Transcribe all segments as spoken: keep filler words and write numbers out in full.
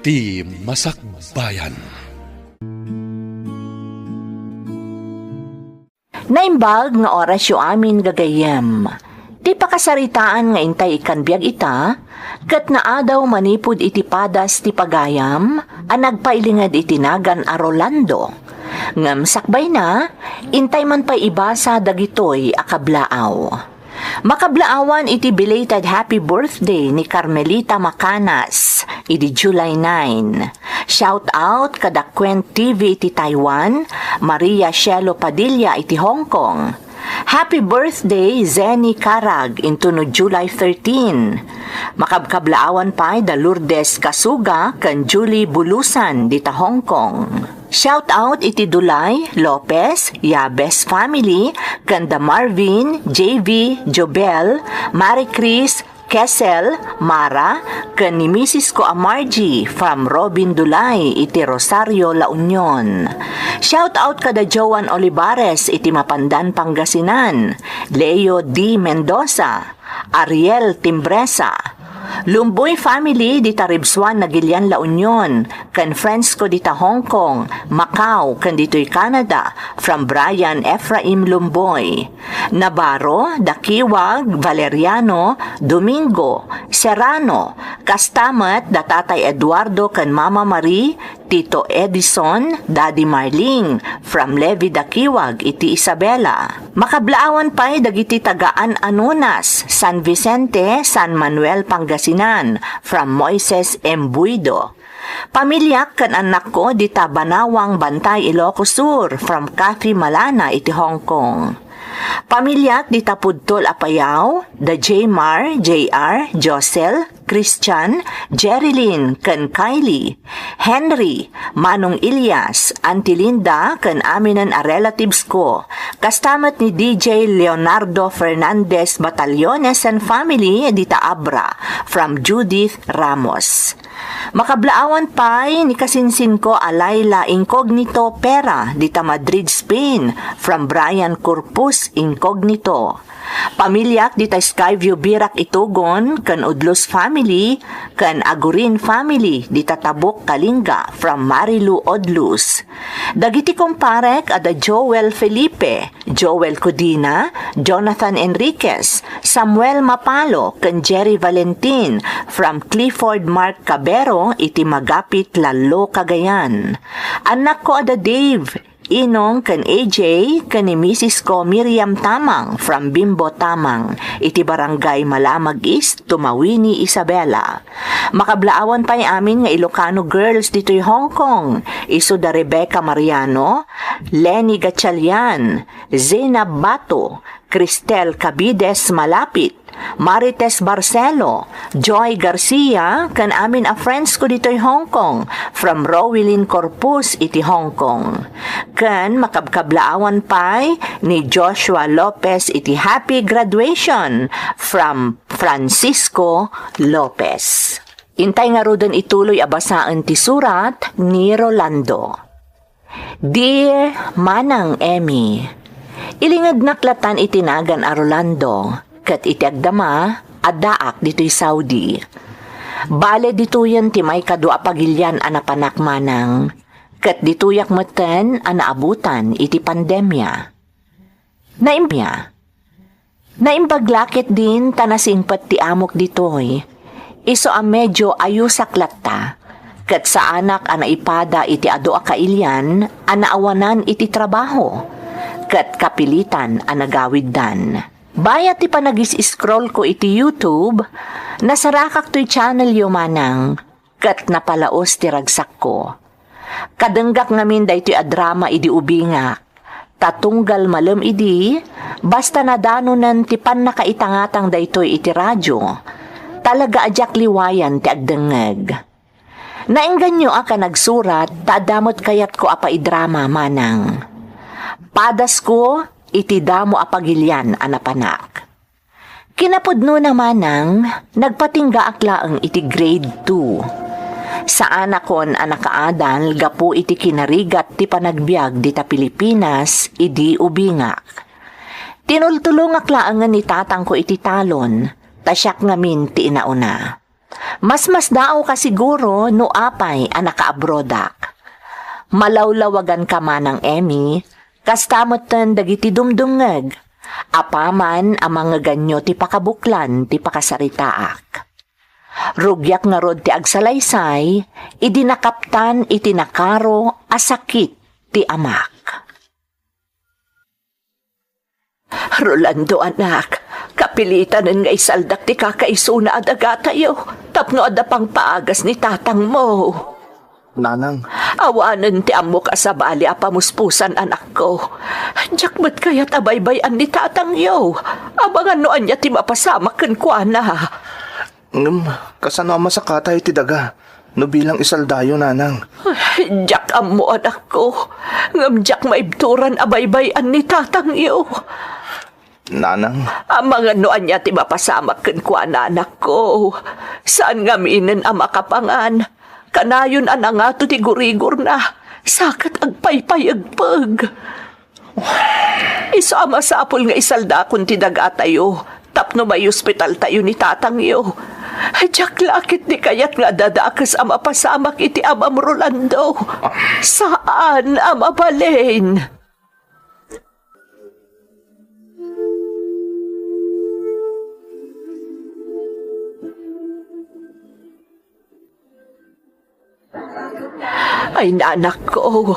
Ti Masakbayan. Naimbag nga orasyo amin gagayyem. Ti pakasaritaan nga intay ikkan biag ita, ket naadaw manipud iti padas ti pagayam a nagpailinged iti nagan a Rolando. Ngem sakbayna, intay man pay ibasa dagitoy a kablaaw. Makablaawan iti belated happy birthday ni Carmelita Macanas idi July nine. Shout out kada Kwen T V iti Taiwan, Maria Shelo Padilla iti Hong Kong. Happy birthday, Zenny Karag, intuno July thirteen. Makabkablaawan pay da Lourdes Kasuga ken Julie Bulusan dita Hong Kong. Shout out iti Dulay, Lopez, Yabes family, ken da Marvin, J V, Jobel, Marie Chris, Kessel, Mara, ken ni misis ko a Margie from Robin Dulay iti Rosario, La Union. Shout out kada Joan Olivares iti Mapandan, Pangasinan, Leo D. Mendoza, Ariel Timbresa, Lumboy family dita Ribsuan, Nagilian, La Union, ken friends ko dita Hong Kong, Macau, ken ditoy Canada, from Brian Ephraim Lumboy. Navarro, Dakiwag, Valeriano, Domingo, Serrano, kasta met da Tatay Eduardo ken Mama Marie, Tito Edison, Daddy Marling, from Levi Dakiwag iti Isabela. Makablaawan pay dagiti taga Anonas, San Vicente, San Manuel, Pangasinan, from Moises M. Buido. Pamiliak ken annakko dita Banawang, Bantay, Ilocos Sur, from Kathy Malana iti Hong Kong. Pamiliak dita Pudtol, Apayao, da Jmar, J R, Josel, Christian, Jerilyn, ken Kylie, Henry, Manong Elias, Auntie Linda, ken aminen a relatives ko. Kasta met ni D J Leonardo Fernandez Batallones and family dita Abra, from Judith Ramos. Makablaawan pay ni kasinsinko a Laila Incognito Pera dita Madrid, Spain, from Brian Corpus Incognito. Pamiliak dita Skyview Birak Itugon ken Udlos family ken Agurin family dita Tabuk, Kalinga, from Marilu Odlus. Dagiti kumparek a da Joel Felipe, Joel Codina, Jonathan Enriquez, Samuel Mapalo, ken Jerry Valentin from Clifford Mark Cabero iti Magapit, Lallo, Cagayan. Annakko a da Dave, Inong, ken A J, ken ni misis ko Miriam Tamang from Bimbo Tamang iti Barangay Malamag East, Tumawini, Isabela. Makablaawan pay amin nga Ilocano girls ditoy Hong Kong, isu da Rebecca Mariano, Lenny Gatchalian, Zainab Bato, Cristel Cabides Malapit, Marites Barcelo, Joy Garcia, ken amin a friends ko ditoy Hong Kong, from Rowilyn Corpus iti Hong Kong. Ken makabkablaawan pay ni Joshua Lopez iti happy graduation from Francisco Lopez. Intay ngaruden ituloy a basaen ti surat ni Rolando. Dear Manang Emmy, ilingednak latan iti nagan a Rolando, ket iti agdama, addaak ditoy Saudi. Bale ditoyen ti maikadua a pagilian a napanak, Manang, ket ditoyak metten a naabutan iti pandemia. Naim-, Naimbag la ketdin ta nasingpet ti amok ditoy. Isu a medio ayusak latta, ket saanak a naipada iti adu a kailian a naawanan iti trabaho, ket kapilitan a nagawiddan. Bayat ti panagis-scroll ko iti YouTube, nasarakak toy channel yo, Manang, ket napalaos ti ragsakko. Kadenggak ngamin daytoy a drama idi ubingak. Ta tunggal malem idi, basta nadanonen ti pannakaitangatang daytoy iti radio, talaga a diak liwayan ti agdengngeg. Naengganyoak a nagsurat ta adda met kayatko a paidrama, Manang. Padasko iti damo a pagilian a napanak. Kinapudnona, Manang, nagpatinggaak laeng iti grade two. Saanakon a nakaadal gapu iti kinarigat ti panagbiag dita Pilipinas idi ubingak. Tinultulongak laengen ni tatangko iti talon, ta siak ngamin ti inauna. Mas masdaawka siguro no apay a nakaabrodak. Malawlawaganka, Manang Emmy, kasta metten dagiti dumdumngeg. Apaman a mangeganyo ti pakabuklan ti pakasaritaak. Rugiak ngarud ti agsalaysay idi nakaptan iti nakaro a sakit ti amak. Rolando, anak, kapilitanen nga isaldak ti kakaisuna a dagatayo tapno adda pangpaagas ni tatangmo. Nanang. Awanen ti ammok a sabali a pamuspusan, anakko. Diak met kayat a baybay-an ni tatangyo. Amangan no ania ti mapasamak kenkuana. Ngem, kasano a masakatayo ti daga no bilang isaldayo, nanang? Ay, diak ammo, anakko. Ngem diak maibturan a baybay-an ni tatangyo. Nanang. Amangan no ania ti mapasamak kenkuana, anakko. Saan ngaminen a makapangan. Kanayon a nangato ti gurigorna, sa ket agpaypayegpeg. Isu a masapul nga isaldakon ti dagatayo tapno maiospitaltayo ni tatangyo. Diak la ketdi kayat nga adda dakes a mapasamak iti amam, Rolando. Saan a mabalin. Ay, nanakko,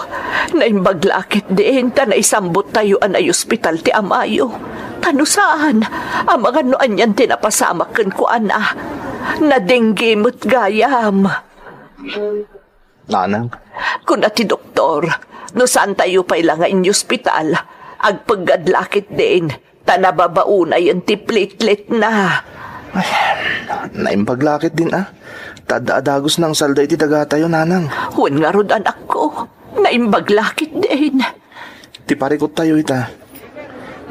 naimbag la ketdin ta naisambuttayo a naiospital ti amayo. Ta no saan, amangan no anian ti napasamak kenkuana. Nadengge met gayam. Nanang. Kuna ti doktor, no saantayo pay la nga iniospital, agpeggad la ketdin ta nababaonayen ti plateletna. Ay, naimbag la ketdin, a. Ta adda a dagos nga isalda iti dagatayo, nanang. Wen ngarud, anakko, naimbag la ketdin. Ti parikottayo ita.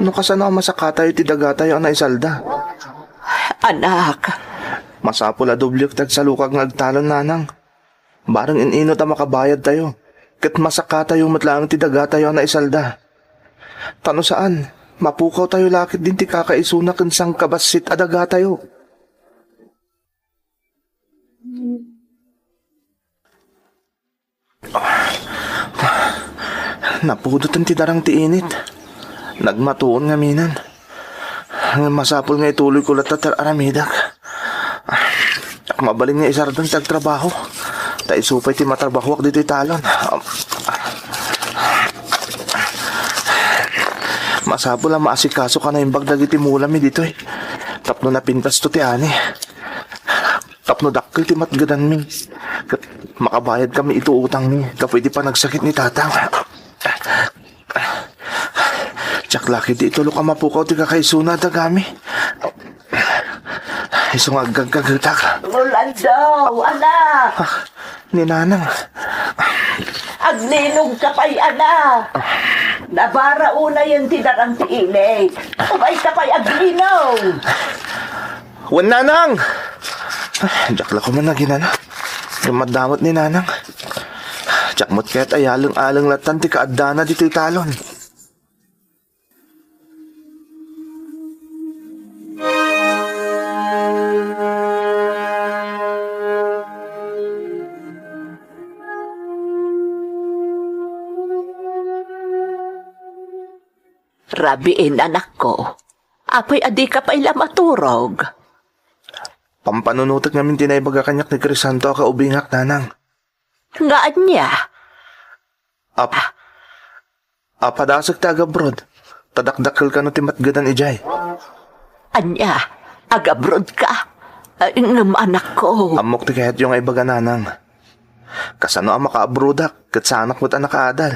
No kasano a masakatayo ti dagatayo a naisalda? Anak. Masapul a doblek ti agsalukag nga agtalon, nanang. Bareng in-inut a makabayadtayo, ket masakatayo met laeng ti dagatayo a naisalda. Ta no saan, mapukawtayo la ketdin ti kakaisuna ken sangkabassit a dagatayo. Napudoten ti darang ti init. Nagmatuon ngamin. Ngem masapul nga ituloyko latta ti ar-aramidek. Mabalin nga isardeng ti agtrabaho. Ta isu pay ti matrabahoak ditoy talon. Masapul a maasikasoka naimbag dagiti mulami ditoy. Tapno napintasto ti ani. Tapno dakkel ti matgedanmi. Ket makabayadkami iti utangmi gapu iti panagsakit ni tatang. Diak la ketdi itulok a mapukaw ti kakaisuna a dagami. Isu nga aggaggagetak. Rolando, anak! Ah, ni Nanang. Aglinong ka pay, anak! Nabaraonayen ti darang ti init. Umay ka pay aglinong! Wen, Nanang! Ah, diak la koma naginana. Ngem madamot ni Nanang. Diak met kayat a yaleng-aleng lattan ti kaaddana ditoy talon. Rabiin, anakko. Apay a dika pay la maturog? Pampanunotek ngamin ti naibaga kaniak ni Crisanto a kaubingak, Nanang. Nga ania? Ap-, apadasek ti agabrod, ta dakdakkel kano ti matgedan idiay. Ania? Agabrod ka? Ay, ngem, anakko. Ammok ti kayatyo nga ibaga, Nanang. Kasano a makaabrodak, ket saanak met a nakaadal?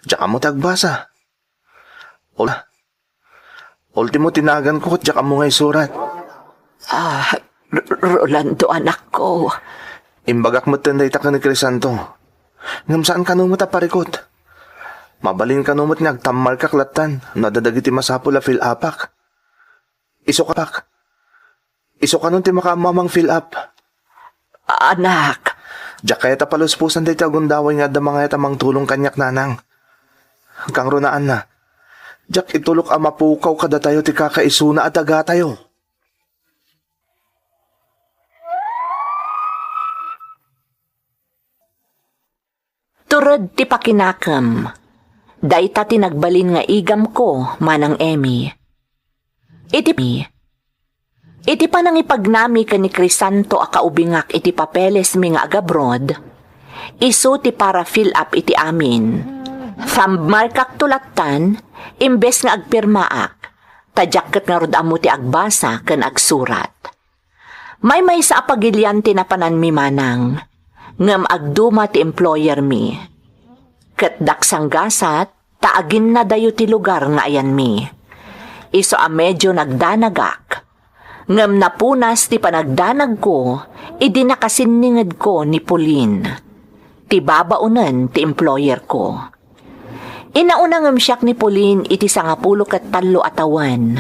Diak ammo ti agbasa. Ol-, ultimo ti naganko ket diak ammo nga isurat. Ah, R-, Rolando, anakko. Imbagak metten dayta ken ni Crisanto. Ngem saan kano met a parikut. Mabalin kano met nga agtammarkak lattan no adda dagiti masapul a fill-upak. Isu ka-, isu kanon ti makaammo a mang-fill up? Anak. Diak kayat a palusposan daytoy a gundaway nga adda mangayat a mangtulong kaniak, Nanang. Kangrunaanna, diak itulok a mapukaw kadatayo ti kakaisuna a dagatayo. Tured ti pakinakem. Dayta ti nagbalin nga igamko, Manang Emmy. Iti, iti panangipagnami ken ni Crisanto a kaubingak iti papelesmi nga agabroad, isu ti para fill up iti amin. Thumb markakto lattan, imbes nga agpirmaak, ta diak ket ngarud ammo ti agbasa ken agsurat. Maymaysa a pagilian ti napananmi manang, ngem agduma ti employermi. Ket daksanggasat, ta aginnadayo ti lugar nga ayanmi. Isu a medio nagdanagak, ngem napunas ti panagdanagko idi nakasinningedko ni Pauline, ti babaonen ti employerko. Inauna ngem siak ni Pauline iti sangapulo ket tallo a tawen.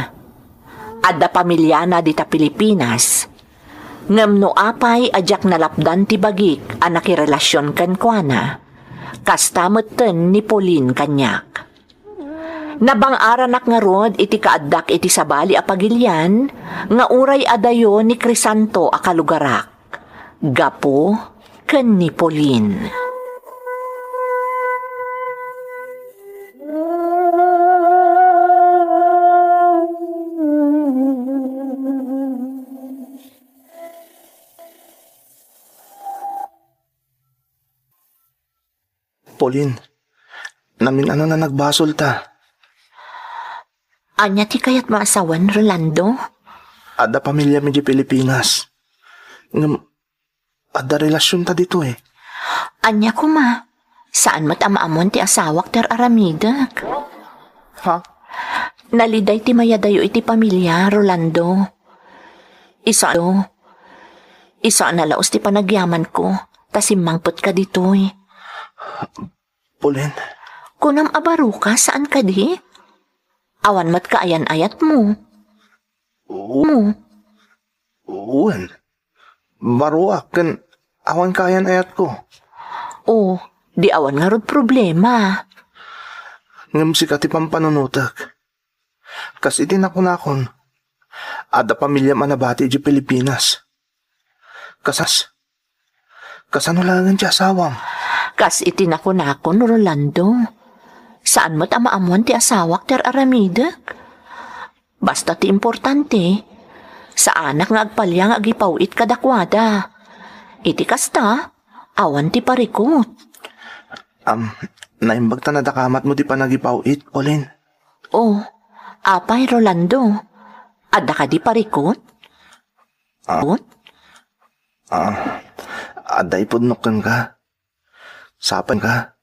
Adda pamiliana dita Pilipinas, ngem no apay a diak nalapdan ti bagik a nakirelasion kenkuana, kasta metten ni Pauline kaniak. Nabang-aranak ngarud iti kaaddak iti sabali a pagilian nga uray adayo ni Crisanto a kalugarak. Gapu ken ni Pauline. Pauline, namin-ano a nagbasolta. Ania ti kayatmo a sawen, Rolando? Adda pamiliam idiay Pilipinas. Ngem, adda relasionta ditoy. Ania koma? Saan met a maammoan ti asawak ti ar-aramidek. Ha? Naliday ti mayadayo iti pamilia, Rolando. Isu, isu a nalaus ti panagyamanko, ta simmangpetka ditoy. Pauline. Kunam a baroka, saan kadi? Awan met kaayan-ayatmo. Oo. Mo. Wen. Baroak ken awan kaayan-ayatko. O, di awan ngarud problema. Ngem sika ti pampanunotek. Kas iti nakunakon, adda pamiliam a nabati idiay Pilipinas. Kasas, kasano laengen ti asawam? Kas iti nakunakon, Rolando, saan met a maammoan ti asawak ti ar-aramidek. Basta ti importante, saanak nga agpalia nga agipaw-it kadakuada. Iti kasta, awan ti parikut. Am, naimbag ta nadakamatmo ti panagipaw-it, Pauline. O, apay, Rolando, adda kadi parikut? Ah. Put? Ah, adda ipudnok kenka. Sapay ka.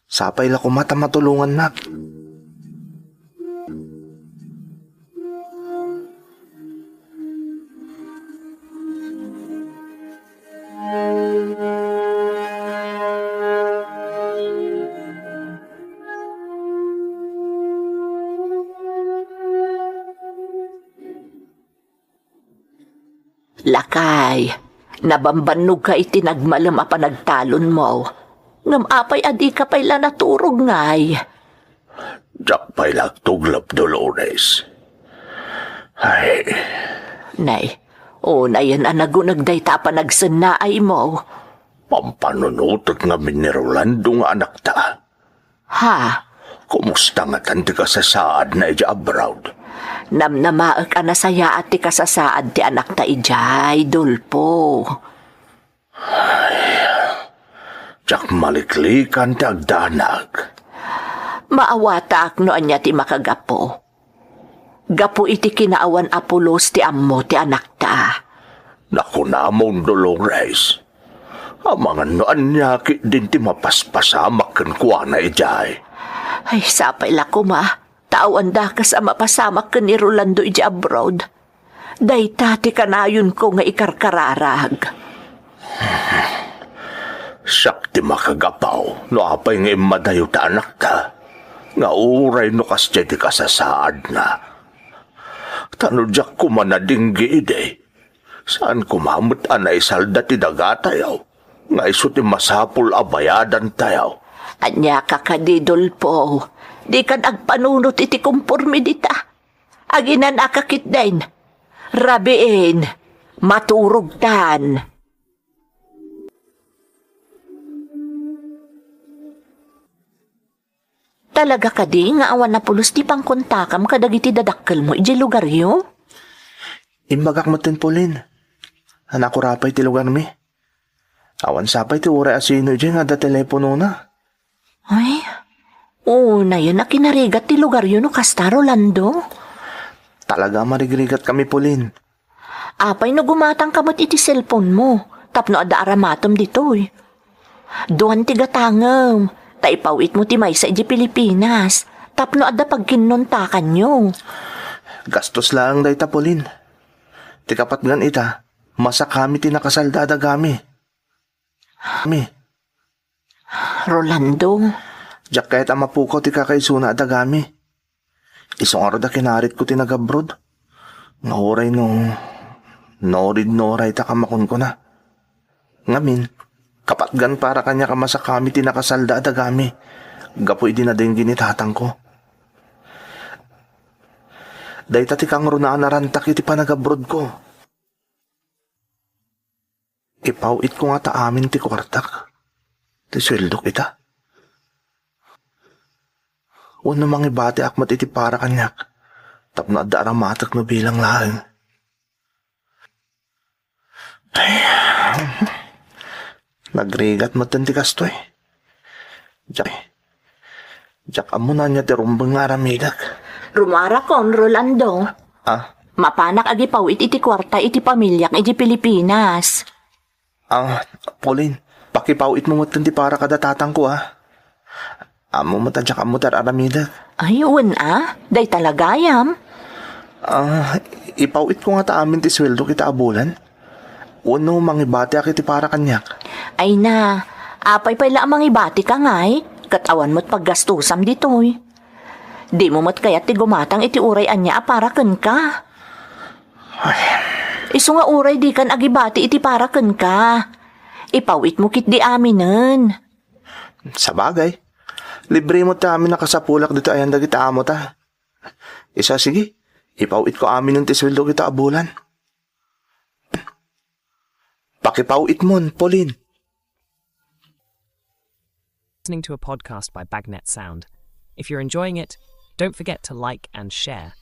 Sapay la koma ta matulongannak. Lakay, nabambannogka iti nagmalem a panagtalonmo. Ngem apay a dika pay la naturog ngay? Diak pay la agtuglep, Dolores. Ay. Nay, unayen a naguneg dayta a panagsennaaymo. Pampanunotek ngamin ni Rolando nga anakta. Ha? Kumusta ngatan ti kasasaadna idiay abroad? Namnamaek a nasayaat ti kasasaad ti anakta idiay, Dolfo. Ay, diak maliklikan ti agdanag. Maawatak no ania ti makagapu. Gapu iti kinaawan a pulos ti ammo ti anakta. Nakunamon, Dolores. Amangan no ania ketdin ti mapaspasamak kenkuana idiay. Ay, sapay la koma, ta awan dakes a mapasamak ken ni Rolando idiay abroad. Dayta ti kanayonko nga ikarkararag. Siak ti makagapu no apay nga immadayo ta anakta, nga uray no kasdiay ti kasasaadna. Ta no diak koma nadinggi idi, saan koma met a naisalda ti dagatayo, nga isu ti masapul a bayadantayo. Ania ka kadi, Dolfo? Dikan agpanunot iti komporme dita. Aginan-aka ketdin. Rabiin, maturogtan. Talaga kadi nga awan a pulos ti pangkontakam kadagiti dadakkelmo idiay lugaryo? Imbagak metten, Pauline. Anakura pay ti lugarmi. Awan sapay ti uray a sino idiay nga adda teleponona. Ay, unayen a kinarigat ti lugaryo no kasta, Rolando. Talaga a marigrigat kami, Pauline. Apay no gumatangka met iti cellphone mo, tapno adda aramatem ditoy? Duan ti gatangem, ta ipaw-itmo ti maysa idiay Pilipinas, tapno adda pagkinnontakanyo. Gastos laeng dayta, Pauline. Ti kapatgan ita, masakami ti nakasalda a dagami. Mi. Rolando. Diak kayat a mapukaw ti kakaisuna a dagami. Isu ngarud a kinaritko ti nagabroad. Nga uray no, no rid no uray ta kamakunkuna. Ngamin, kapatgan para kaniak a masakami ti nakasalda a dagami. Gapu idi nadenggen ni tatangko. Dayta ti kangrunaan a rantak iti panagabroadko. Ipaw-itko ngata amin ti kuartak, ti sueldok ita. Wenno mangibatiak met iti para kaniak, tapno adda aramatek no bilang laeng. Ay, nagrigat metten ti kastoy. Diak, diak ammo no ania ti rumbeng nga aramidek. Rumuarakon, Rolando. Ah? Mapanak agipaw-it iti kuarta iti pamiliak iti Pilipinas. Ah, Pauline, pakipaw-itmo metten ti para kada tatangko, ah. Ammo met a diak ammo ti ar-aramidek. Ay, wen a, dayta la gayam. Ah, ipaw-itko ngata amin ti sueldok ita a bulan. Wenno mangibatiak iti para kaniak. Ay na, apay pay la a mangibatika ngay, ket awan met paggastosam ditoy. Dimo met kayat ti gumatang iti uray ania a para kenka. Ay. Isu nga uray dikan agibati iti para kenka. Ipaw-itmo ketdi aminen. Sabagay, libre met ti amin a kasapulak ditoy ayan dagiti amota. Isu a sige, ipaw-itko aminen ti sueldo ita a bulan. Pakipaw-itmon, Pauline. Listening to a podcast by Bagnet Sound. If you're enjoying it, don't forget to like and share.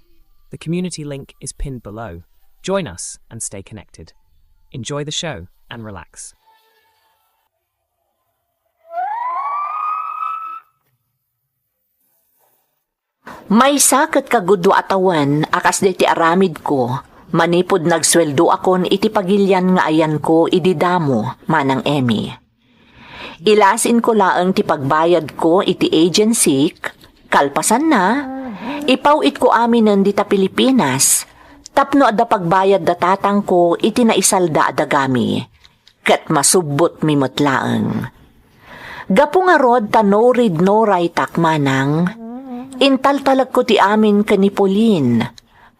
The community link is pinned below. Join us and stay connected. Enjoy the show and relax. Maysa ket kagudua a tawen a kasdi ti aramidko, manipud nagsueldoakon iti pagilian nga ayanko idi damo, Manang Emmy. Ilasinko laeng ti pagbayadko iti agency, kalpasanna, ipaw-itko aminen dita Pilipinas, tapno adda pagbayad da tatangko iti naisalda a dagami. Ket masubbotmi met laeng. Gapu ngarud ta no read no write-ak manang, intaltalekko ti amin ken ni Pauline,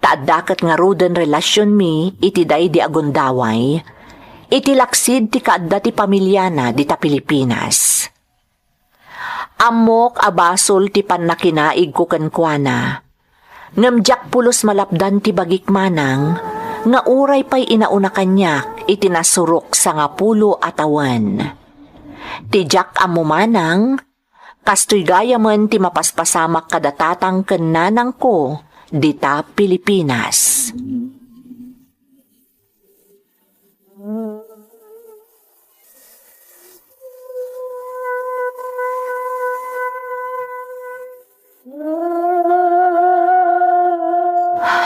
ta adda ket ngaruden relasionmi iti daydi a gundaway, iti laksid ti kaadda ti pamiliana dita Pilipinas. Ammok a basol ti pannakinaigko kenkuana. Ngem diak pulos malapdan ti bagik manang nga uray pay inauna kaniak iti nasurok sangapulo a tawen. Ti diak ammo manang, kastoy gayamen ti mapaspasamak kada tatang ken nanangko dita Pilipinas.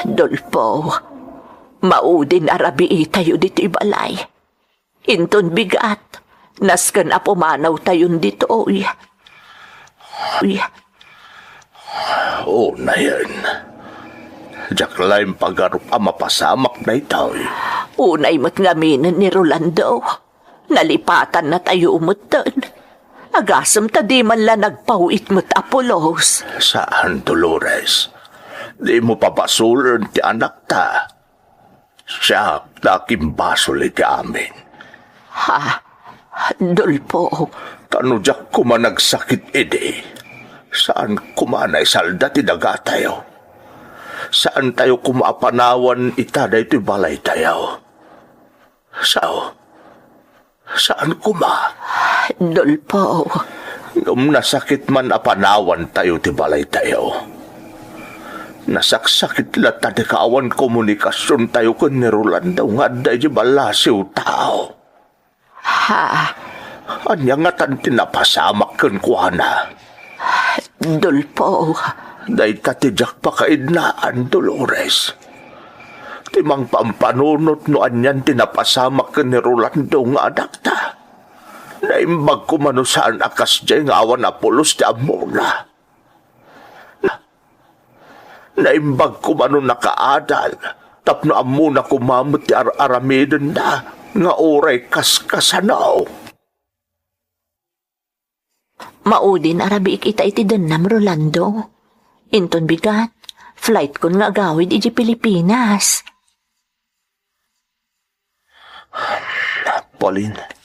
Dolfo, maudin a rabiitayo ditoy balay. Inton bigat, nasken a pumanawtayon ditoy. Uy. Unayen. Diak la impagarup a mapasamak daytoy. Unay met ngaminen ni Rolando. Nalipatannatayo metten. Agasem ta di man la nagpaw-it met a pulos. Saan, Dolores. Dimo pabasolen ti anakta. Siak ti akimbasol iti amin. Ha? Dolfo. Ta no diak koma nagsakit idi, saan koma naisalda ti dagatayo. Saantayo koma a panawan ita daytoy balaytayo. Sao, saan koma? Dolfo. Ngem nasakit man a panawantayo ti balaytayo. Nasaksakit latta ti kaawan komunikasiontayo ken ni Rolando nga adda iti ballasiw tao. Ha? Ania ngatan ti napasamak kenkuana? Dolfo. Dayta ti diak pakaidnaan, Dolores. Ti mangpampanunot no anian ti napasamak ken ni Rolando nga anakta. Naimbag koma no saan a kasdiay nga awan a pulos ti ammona. Naimbag koma no nakaadal tapno ammona koma met ti ar-aramidenna nga uray kaskasano. Maudin a rabiik ita iti dennam, Rolando. Inton bigat, flightkon nga agawid idiay Pilipinas. Pauline.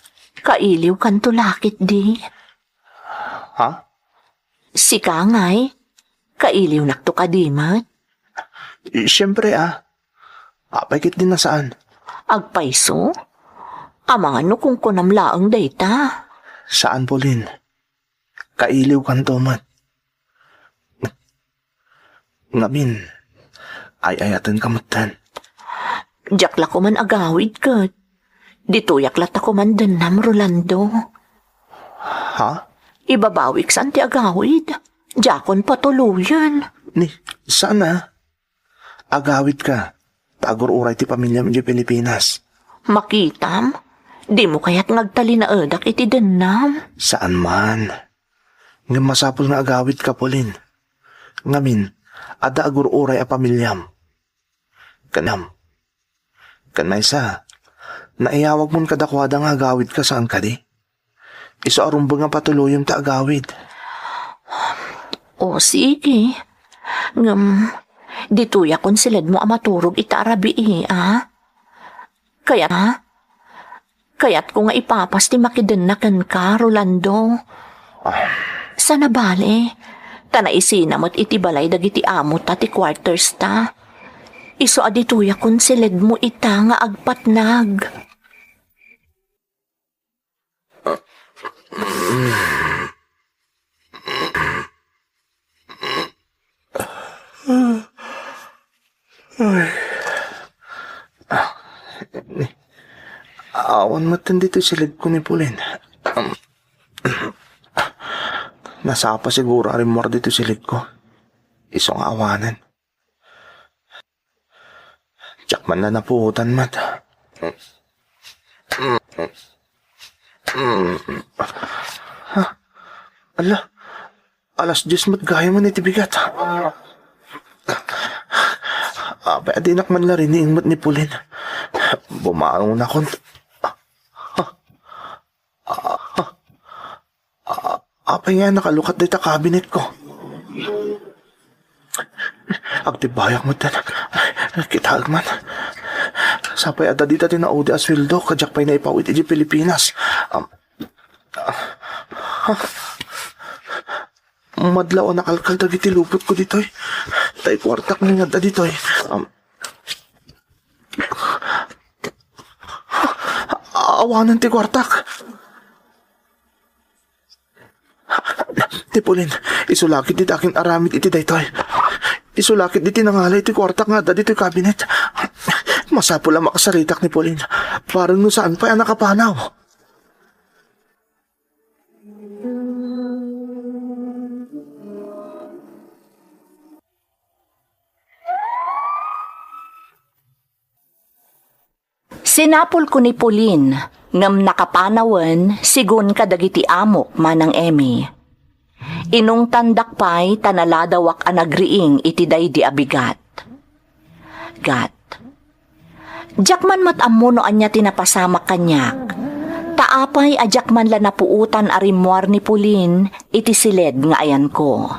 Kailiwkanto la ketdi. Ha? Sika ngay, kailiwnakto kadi met? Eh, siyempre, ah. Apay ketdi a saan? Agpayso? Amangan no kunkunam laeng dayta. Saan, Pauline. Kailiwkanto met. Ngamin, ay-ayatenka metten. Diak la koman agawid ket. Ditoyak latta koman dennam, Rolando. Ha? Ibabawik saan ti agawid. Diakon patuloyen. Ni, saan a? Agawidka, ta agur-uray ti pamiliam idiay Pilipinas. Makitam? Dimo kayat nga agtalinaedak iti dennam? Saan man. Ngem masapul nga agawidka, Pauline. Ngamin, adda agur-uray a pamiliam. Ken, ken maysa, naiyawagmon kadakuada nga agawidka, saan kadi? Isu a rumbeng a patuloyem ti agawid. O, sige. Ngem, ditoyakon siledmo a maturog ita a rabii, a? Kayat, kayatko nga ipapas ti makidenna kenka, Rolando. Ah. Saan a bale, ta naisina met iti balay dagiti amota ti quarters ta. Isu a ditoyakon siledmo ita nga agpatnag. Ay. Ah, ni, awan met ditoy siledko ni Pauline. Um, nasapa siguro a rimmuar ditoy siledko. Isu nga awanen. Diak man la napuotan met. Ha? Ala, alas dies met gayamen iti bigat. Apay a dinak man la riniing met ni Pauline. Bumangonakon. Ah, apay nga nakalukat dayta kabinetko? Agtibbayak metten. Ay, kitaek man. Sapay adda dita ti naudi a sueldo, ket diak pay naipawid idiay Pilipinas. Am, ah, madlaw a nakalkal dagiti lupotko ditoy. Tay kuartak nga adda ditoy. Am, Awanen ti kuartak. Ti Pauline, isu la ketdi ti akin-aramid iti daytoy. Isu la ketdi ti nangalay ti kuartak nga adda ditoy kabinet. Masapul a makasaritak ni Pauline. Bareng no saan pay a nakapanaw. Sinapulko ni Pauline, ngem nakapanawen, sigun kadagiti amok, Manang Emmy. Inungtandak pay ta naladawak a nagriing iti daydi a bigat. Gat. Diak man met ammo no ania ti napasamak kaniak. Ta apay a diak man la napuotan a rimmuar ni Pauline iti siled nga ayanko.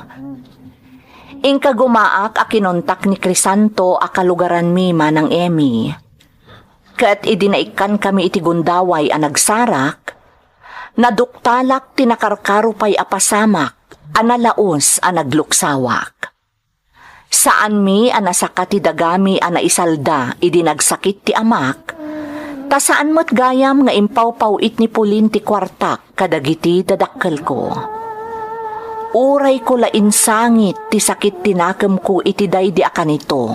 Inkagumaak a kinontak ni Crisanto a kalugaranmi, Manang Emmy. Ket idi naikkankami iti gundaway a nagsarak, naduktalak ti nakarkaro pay a pasamak a nalaus a nagluksawak. Saanmi a nasaka ti dagami a naisalda idi nagsakit ti amak, ta saan met gayam nga impawpaw-it ni Pauline ti kuartak kadagiti dadakkelko. Urayko la insangit ti sakit ti nakemko iti daydi a kanito,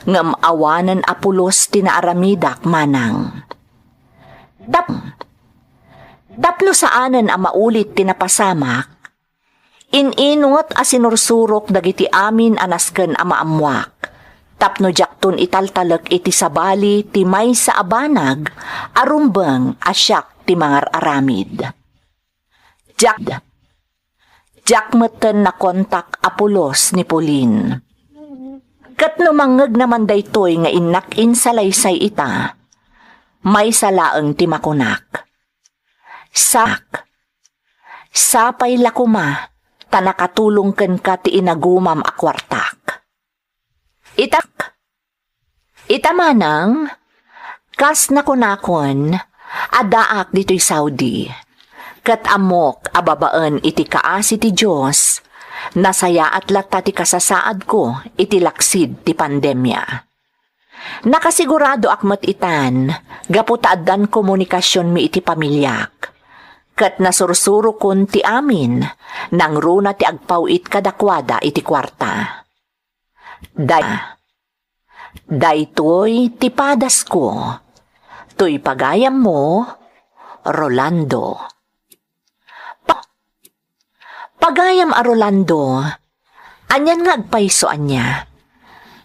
ngem awanen a pulos ti naaramidak manang. Tap-, tapno saanen a maulit ti napasamak, in-inut a sinursurok dagiti amin a nasken a maammoak, tapno diakton italtalek iti sabali ti maysa a banag a rumbeng a siak ti mangar-aramid. Diak, diak metten nakontak a pulos ni Pauline. Ket no mangngegna man daytoy nga innak insalaysay ita, maysa laeng ti makunak. Sak, sapay la koma ta nakatulong kenka ti inagumam a kuartak. Itak, ita manang, kas nakunakon, addaak ditoy Saudi. Ket ammok a babaen iti kaasi ti Dios, nasayaat latta ti kasasaadko iti laksid ti pandemia. Nakasiguradoak met itan, gapu ta addan komunikasionmi iti pamiliak. Ket nasursurokon ti amin, nangruna ti agpaw-it kadakuada iti kuarta. Day-, daytoy ti padasko. Toy pagayammo, Rolando. Pa-, pagayam a Rolando, anian nga agpayso ania?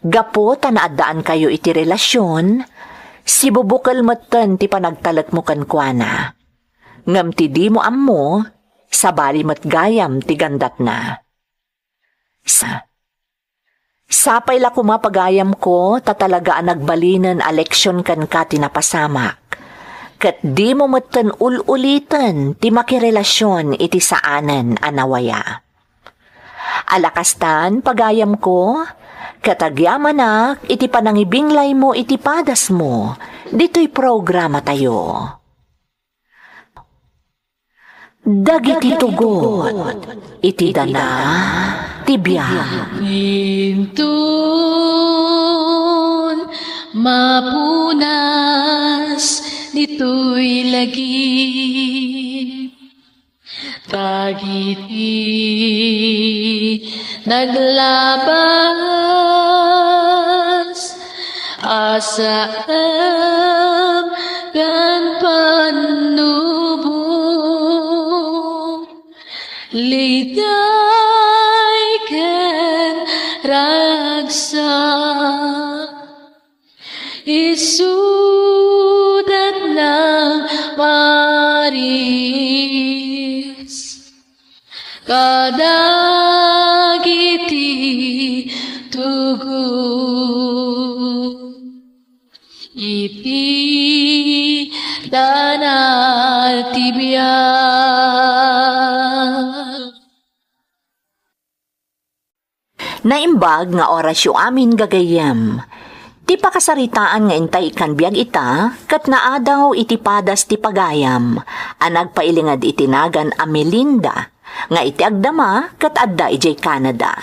Gapu ta naaddaankayo iti relasion, sibubukel metten ti panagtalekmo kenkuana. Ngem ti dimo ammo, sabali met gayam ti gandatna. Sa-, sapay la koma pagayamko ta talaga a nagbalinen a leksion kenka ti napasamak. Ket dimo metten ul-uliten ti makirelasion iti saanen a nawaya. Alakastan, pagayamko, ket agyamanak iti panangibinglaymo iti padasmo ditoy programatayo. Dagiti tugot iti dana ti biag. Inton mapunas ditoy lagip, dagiti naglabas, asaem ken pannubo, liday ken ragsak. Isudat nang maris kadagiti tugot iti dana ti biag. Naimbag nga orasyo amin, gagayyem. Ti pakasaritaan nga intay ikkan biag ita, ket naadaw iti padas ti pagayam a nagpailinged iti nagan a Melinda, nga iti agdama ket adda idiay Canada.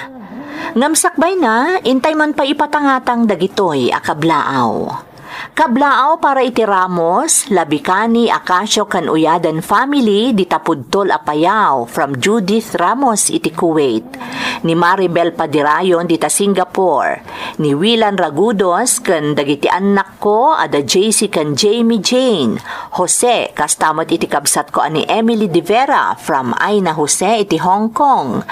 Ngem sakbayna, intay man pay ipatangatang dagitoy a kablaaw. Kablaaw para iti Ramos, Labicani, Acacio, ken Uyaden family dita pudtol a Payao from Judith Ramos iti Kuwait, ni Maribel Padirayon dita Singapore, ni Wilan Ragudos ken dagiti annakko a da J C ken Jamie Jane, Jose, kasta met iti kabsatko a ni Emily De Vera from Aina Jose iti Hong Kong.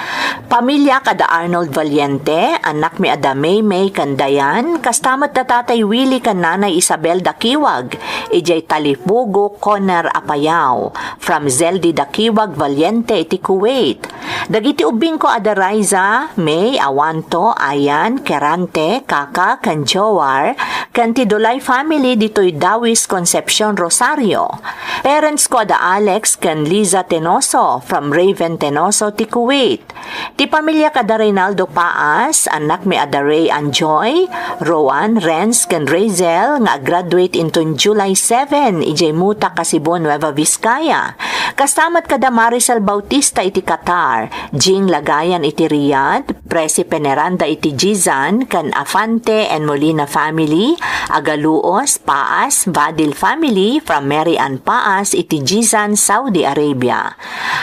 Pamiliak a da Arnold Valiente, annakmi a da Maymay ken Dayan, kasta met da Tatay Willie ken Nanay Isabel Dakiwag, idiay Talipugo, Conner, Apayao, from Zeldi Dakiwag Valiente iti Kuwait. Dagiti ubbingko a da Raiza, May, Awanto, Ayan, Kerante, Kaka, ken Joar, ken ti Dolay family ditoy Dawis, Concepcion, Rosario. Parents ko a da Alex ken Liza Tenoso from Raven Tenoso ti Kuwait. Ti pamiliak a da Reynaldo Paas, annakmi a da Ray and Joy, Rowan, Renz, ken Razel nga ag-graduate inton July seven idiay Mutaka, Cebu, Nueva Vizcaya. Kasta met kada Maricel Bautista iti Qatar, Jing Lagayan iti Riyadh, Presi Peneranda iti Jizan, ken Afante and Molina family, Agaluos, Paas, Vadil family from Mary Ann Paas iti Jizan, Saudi Arabia.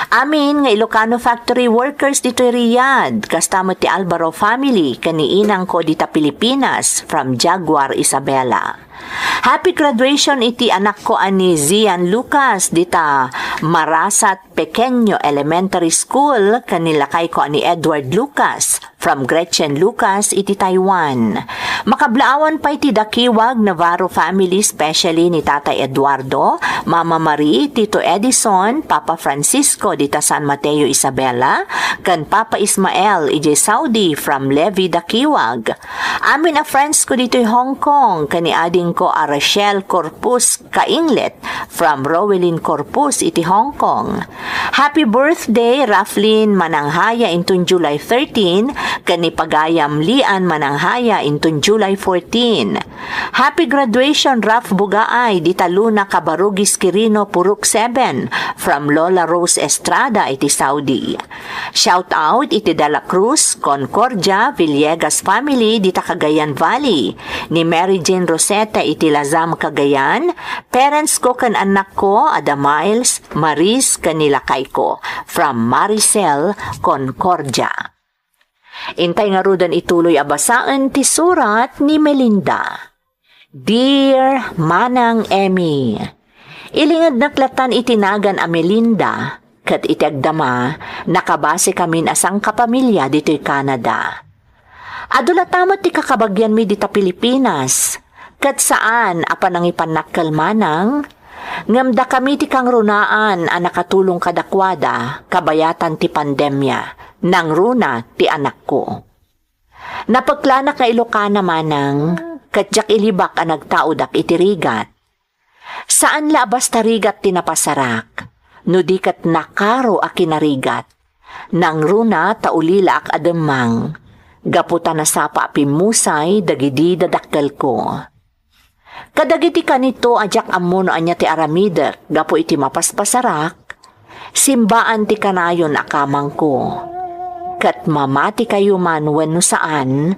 Amin nga Ilocano factory workers ditoy Riyadh, kasta met ti Alvaro family ken ni inangko dita Pilipinas from Jaguar, Isabela. Happy graduation iti anakko a ni Zian Lucas dita Marasat Pequeño Elementary School ken ni lakayko a ni Edward Lucas from Gretchen Lucas iti Taiwan. Makablaawan pay ti Dakiwag Navarro family, specially ni Tatay Eduardo, Mama Marie, Tito Edison, Papa Francisco dita San Mateo Isabela, ken Papa Ismael idiay Saudi from Levi Dakiwag. Amin a friends ko ditoy Hong Kong, ken ni adingko a Rachel Corpus Kainglet from Rowelyn Corpus iti Hong Kong. Happy birthday, Raflin Mananghaya inton July thirteen, ken ni Pagayam Lian Mananghaya inton July fourteen. Happy graduation, Raf Bugaay, dita Luna Cabarugis Quirino, Purok seven, from Lola Rose Estrada iti Saudi. Shout out iti Dela Cruz, Concordia, Villegas family dita Cagayan Valley, ni Mary Jane Rosete iti Lazam, Cagayan, parents ko ken annakko a da Miles, Maris, ken ni lakayko, from Maricel, Concordia. Intay ngaruden ituloy a basaen ti surat ni Melinda. Dear Manang Emmy, ilingednak latan iti nagan a Melinda, ket iti agdama, nakabasekamin a sangkapamilya ditoy Canada. Adu latta met ti kakabagianmi dita Pilipinas, ket saan a panangipannak kel manang, ngem dakami ti kangrunaan a nakatulong kadakuada kabayatan ti pandemia, nangruna ti anakko. Napeklanak nga Ilokana manang, ket diak ilibak a nagtaodak iti rigat. Saan la a basta rigat ti napasarak, no di ket nakaro a kinarigat. Nangruna ta ulilaak a demmang, gapu ta nasapa a pimmusay dagidi dadakkelko. Kadagiti kanito a diak ammo no ania ti aramidek gapu iti mapaspasarak, simbaan ti kanayon a kamangko. Ket mamatikayo man wenno saan,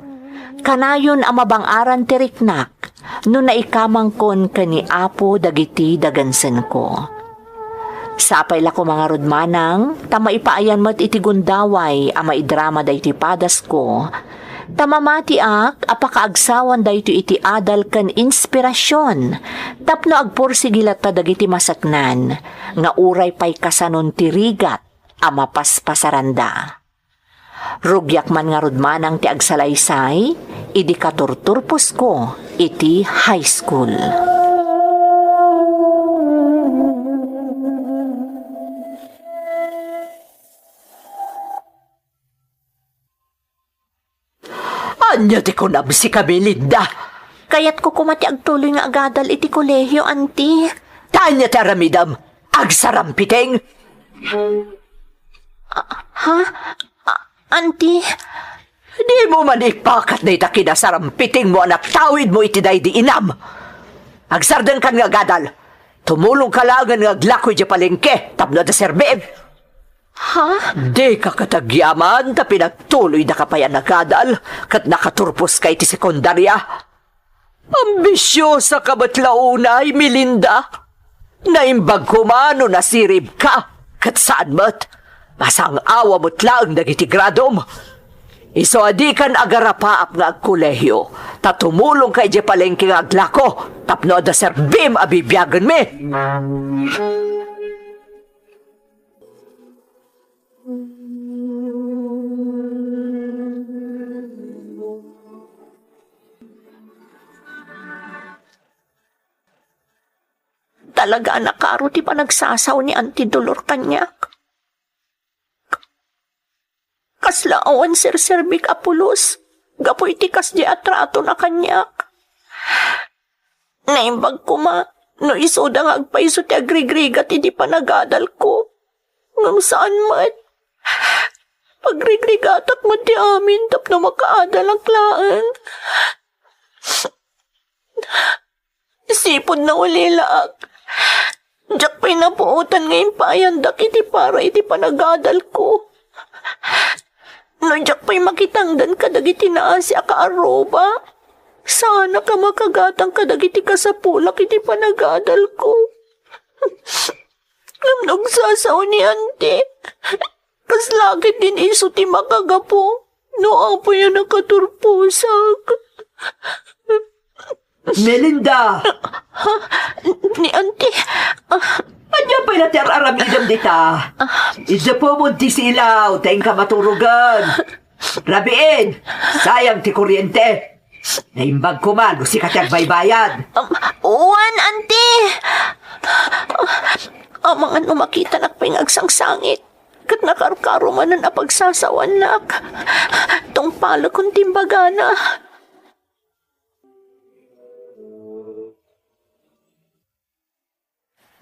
kanayon a mabang-aran ti riknak no naikamangkon ken ni Apo dagiti dagensenko. Sapay la koma ngarud manang, ta maipaayan met iti gundaway a maidrama daytoy padasko, ta mamatiak a pakaagsawan daytoy iti adal ken inspirasion tapno agpursigi latta dagiti maseknan nga uray pay kasanon ti rigat a mapaspasaranda. Rugiak man ngarud manang ti agsalaysay idi katurturposko iti high school. Ania ti kunam, sika, Melinda? Kayatko koma ti agtuloy nga agadal iti kolehio, Auntie. Ta ania ti aramidem? Agsarampiting? Ah, ha? Ah, Auntie? Dimo man ipakat dayta kinasarampitingmo a natawidmo iti daydi inam. Agsardengkan nga agadal. Tumulongka laengen nga aglako idiay palengke tapno adda serbiim. Ha? Dika ket agyaman ta pinagtuloydaka pay a nagadal ket nakaturposka iti sekundaria. Ambisiosaka met la unay, Melinda. Naimbag koma no nasiribka, ket saan met. Masang-awa met laeng dagiti gradom. Isu a dikan agarapaap nga agkolehio, ta tumulongka idiay palengke nga aglako tapno adda serbiim a bibiagenmi. Talaga a nakaro ti panagsasaw ni Auntie Dolor kaniak. Kasla awan serserbik a pulos gapu iti kasdiay a tratona kaniak. Naimbag koma no isuda nga agpayso ti agrigrigat idi panagadalko. Ngem saan met. Pagrigrigatak met ti amin tapno makaadalak laeng. Sipud naulilaak, diak pay napuotan nga impaayandak iti para iti panagadalko. No diak pay makitangdan kadagiti naasi a kaarruba, saanak a makagatang kadagiti kasapulak iti panagadalko. Ngem no agsasao ni Auntie, kasla ketdin isu ti makagapu no apay a nakaturposak. Melinda! Ha? Ni Auntie? Ah. Ania pay la ti ar-aramidem dita? Ah. Idapemon ti silaw, ta inka maturogen. Rabiin, sayang ti kuryente. Naimbag koma no sika ti agbaybayad. Um, wen, Auntie. Amangan no makitanak pay nga agsangsangit ket nakarkaro manen a pagsasaoannak, tungpalekon ti imbagana.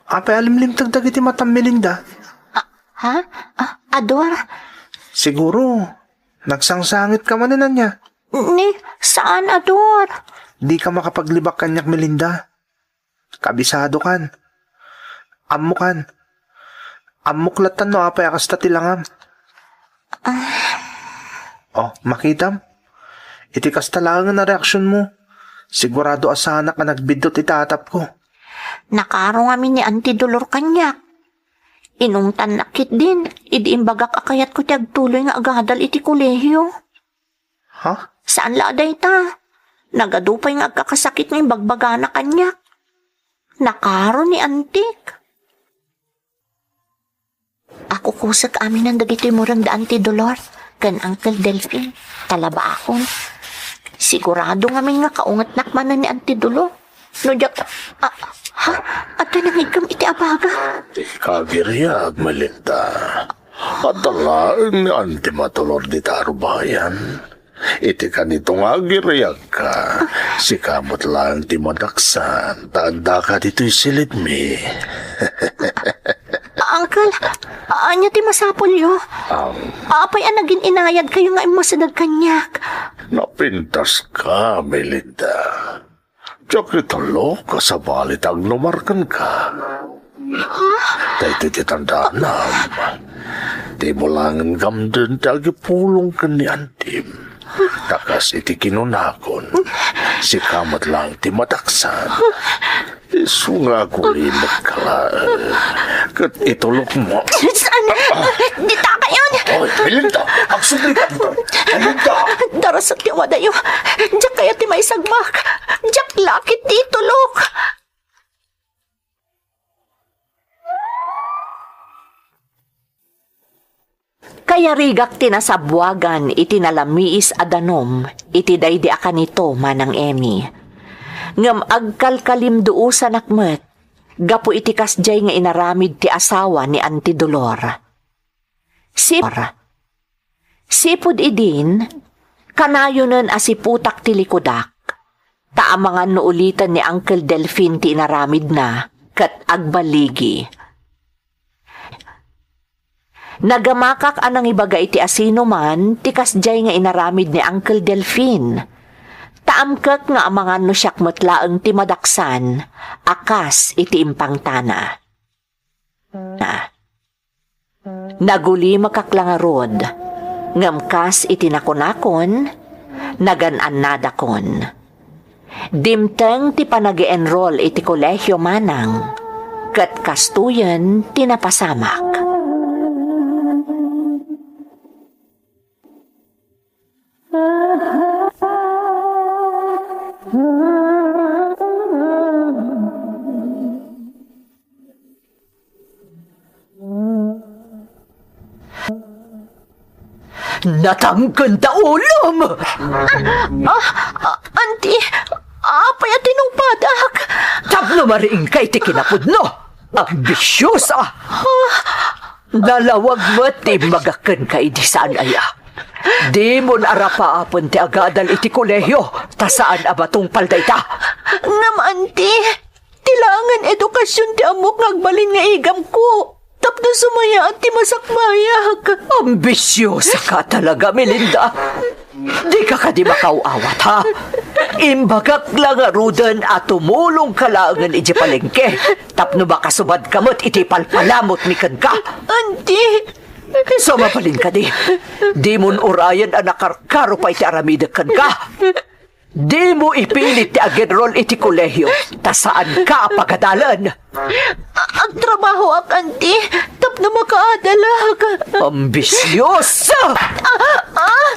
Apay a limlimteg dagiti matam, Melinda? Ah, ha? Ah, Ador? Siguro, nagsangsangitka manen, ania? Ni, saan, Ador? Dika makapaglibak kaniak, Melinda. Kabisadokan. Ammokan. Ammok latta no apay a kasta ti langam. Ah. Oh, makitam? Iti kasta laengen a reaksionmo, sigurado a saanak a nagbiddut iti atapko. Nakaro ngamin ni Auntie Dolor kaniak. Inungtannak ketdin, idi imbagak a kayatko ti agtuloy nga agadal iti kolehio. Ha? Saan la a dayta. Nagadu pay nga agkakasakit nga imbagbagana kaniak. Nakaro ni Antik. Akukusek aminen dagitoy mureng da Auntie Dolor ken Uncle Delfin, talabaakon. Sigurado ngamin nga kaungetnak manen ni Auntie Dolor. No diak, ah, ha? Adda nangiggem iti abaga. Dika agiriag, Melinda. Adda laeng ni Auntie Dolor dita rubayan. Iti kanito nga agiriagka, sika met laeng ti madaksan, ta addaka ditoy silidmi. Uncle, ania ti masapulyo? Ang Apay a nagin-inayadkayo nga immasideg kaniak? Napintaska, Melinda. Diak itulok a sabali ta agnumar kenka. Daytoy ti tandaanam. Dimo laengen gamden ti agipulong ken ni Antim. Ta kas iti kinunakon, sika met laeng ti madaksan. Isu nga agulimetka laeng. Ket itulokmo. Saan? Dita kayon! Oy, Melinda! Agsubli ka dito! Melinda! Darasat ti wadayo. Diak kayat ti maisagmak. Diak lakit ti itulok. Kayarigak ti nasabuagan iti nalamiis a danum iti daydi a kanito, Manang Emmy. Ngem agkalkalimduosanak met gapu iti kasdiay nga inaramid ti asawa ni Auntie Dolor. Sip-, sipud idin, kanayonen a siputak ti likudak, ta amangan no uliten ni Uncle Delfin ti inaramidna, ket agbaligi. Nagamakak a nangibaga iti asinoman ti kasdiay nga inaramid ni Uncle Delfin. Ta amkek nga amangan no siak met laeng ti madaksan a kas iti impangtana. Nagulimakak la ngarud, ngem kas iti nakunakon, nagan-annadakon. Dimteng ti panag-enroll iti kolehio manang, ket kastoyen ti napasamak. Natangken ta ulom! Ah, ah, Auntie, apay a tinungpadak? Tapno mariingka iti kinapudno! Ambisiosa! Nalawag met ti imbagak kenka idi saan aya. Dimon arapaapen ti agadal iti kolehio, ta saan a matungpal dayta. Ngem, Auntie, ti laengen edukasion ti ammok nga agbalin nga igamko. Tapno sumayaat ti masakbayak. Ambisiosaka talaga, Melinda. Dika kadi makaw-awat, ha? Imbagak la ngaruden a tumulongka laengen idiay palengke tapno makasubadka met iti palpalamutmi kenka. Auntie! Sa mabalin kadi, dimon urayen a nakarkaro pay ti aramidek kenka. Dimo ipilit ti ag-enroll iti kolehio, ta saanka a pagadalen. A-, agtrabahoak, Auntie, tapno makaadalak. Ambisyosa! Ah, ah,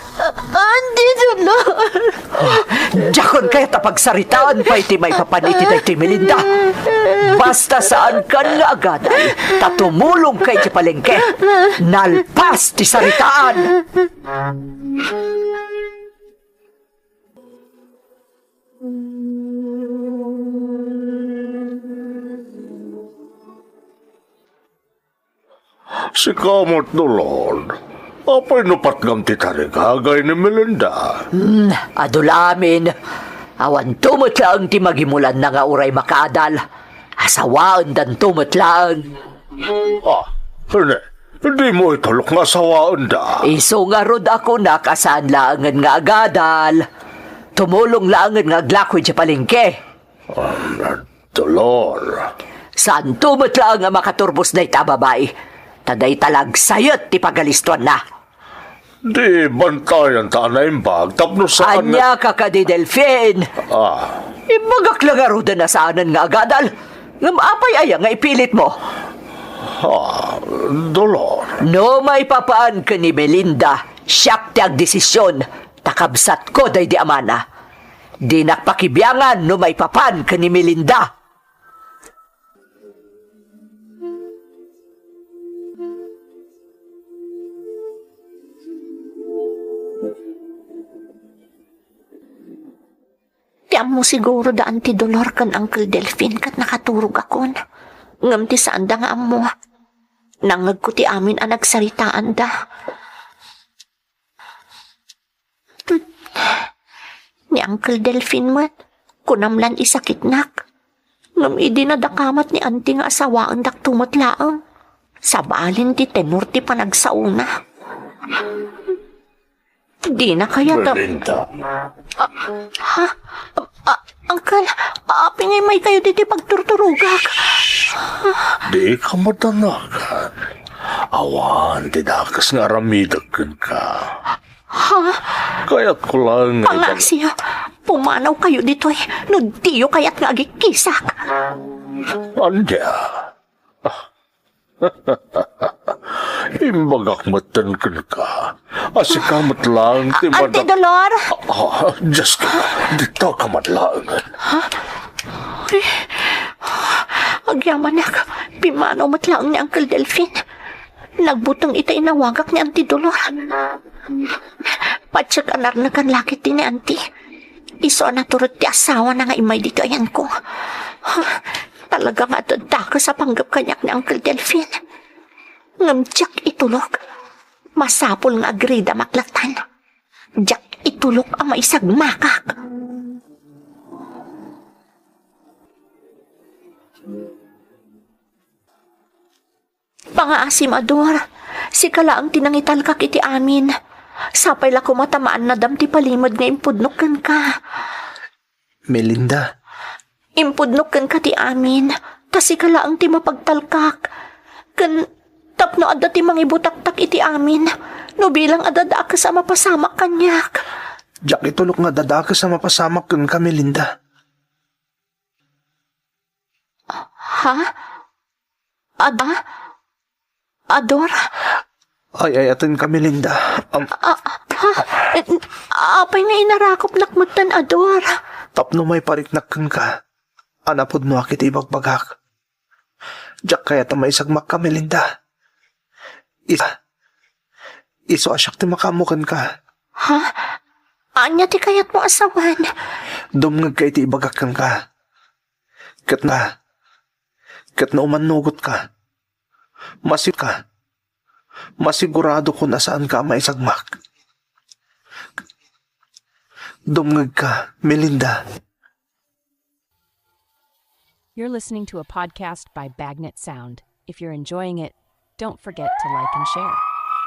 Auntie Dolor. Diakon kayat a pagsaritaan pay ti maipapan iti daytoy Melinda. Basta saankan nga agadal, ta tumulongka iti palengke. Nalpas ti saritaan. Sika met, Dolor. Apay no patgam ti tarigagay ni Melinda? Hmm, adu la amin. Awanto met laeng ti magimulanna nga uray makaadal. Asawaendanto met laeng. Ah, ne, dimo itulok nga asawaenda. Isu ngarud a kunak a saan laengen nga agadal. Tumulong laengen nga aglako idiay palengke. Ah, Dolor. Saanto met laeng a makaturbos dayta a babai. Ta dayta la agsayet ti pagalistoanna. Di bantayan ta a naimbag tapno saan. Ania ka kadi, Delfin? Ah. Imbagak la ngaruden a saanen nga agadal. Ngem apay aya nga ipilitmo? Ah, Dolor. No maipapan ken ni Melinda, siak ti agdesisyon, ta kabsatko daydi amana. Dinak pakibiangan no maipapan ken ni Melinda. Ti ammo siguro da Auntie Dolor ken Uncle Delfin ket nakaturogakon. Ngem ti saanda nga ammo, nangngegko ti amin a nagsaritaanda. Ni Uncle Delfin met, kunam lan isakitnak. Ngem idi nadakamat ni Auntie nga asawaendakto met laeng, sabalin ti tenor ti panagsaona. Dina kayat a... Melinda. Ah, ha? Ah, Uncle, apay nga immaykayo ditoy pagturturogak? Dika madanagan. Awan ti dakes nga aramidek kenka. Ha? Kayatko laeng nga ibag- Pangaaksiyo, pumanawkayo ditoy no diyo kayat nga agikkisak. Ania? Imbagak metten kenka a sika met laeng ti... Auntie mada- Dolor? Ah, ah, Diyos ko, dita ka met laeng. Ha? Ay, agyamanak, pimmanaw met laeng ni Uncle Delfin. Nagbuteng ita inawagak ni Auntie Dolor. Patiek a narnekan la ketdi ni Auntie. Isu a naturod ti asawana nga immay ditoy ayanko. Talaga nga adda dakes a panggep kaniak ni Uncle Delfin. Ngem diak itulok. Masapul nga agridamak latan. Diak itulok a maisagmakak. Pangaasim, Ador. Sika laeng ti nangitalkak iti amin. Sapay la koma ta maannadam ti palimed nga impudnok kenka. Melinda. Impudnok kenka ti amin, ta sika laeng ti mapagtalkak. Ken tapno adda ti mangibutaktak iti amin, no bilang adda dakes a mapasamak kaniak. Diak itulok nga adda dakes a mapasamak kenka, Melinda. Ha? Ada? Ador? Ay-ayatenka, Melinda. Am- A-, ha? Apay nga inarakupnak metten, Ador? Tapno maipariknak kenka a napudnoak iti ibagbagak. Diak kayat a maisagmakka, Melinda. Is-, isu a siak ti makaammo kenka. Ha? Ania ti kayatmo a sawen? Dumngegka iti ibagak kenka. Ket na, ket no umannugotka, masi-, ka, masiguradokon a saanka a maisagmak. Dumngegka, Melinda. You're listening to a podcast by Bagnet Sound. If you're enjoying it, don't forget to like and share.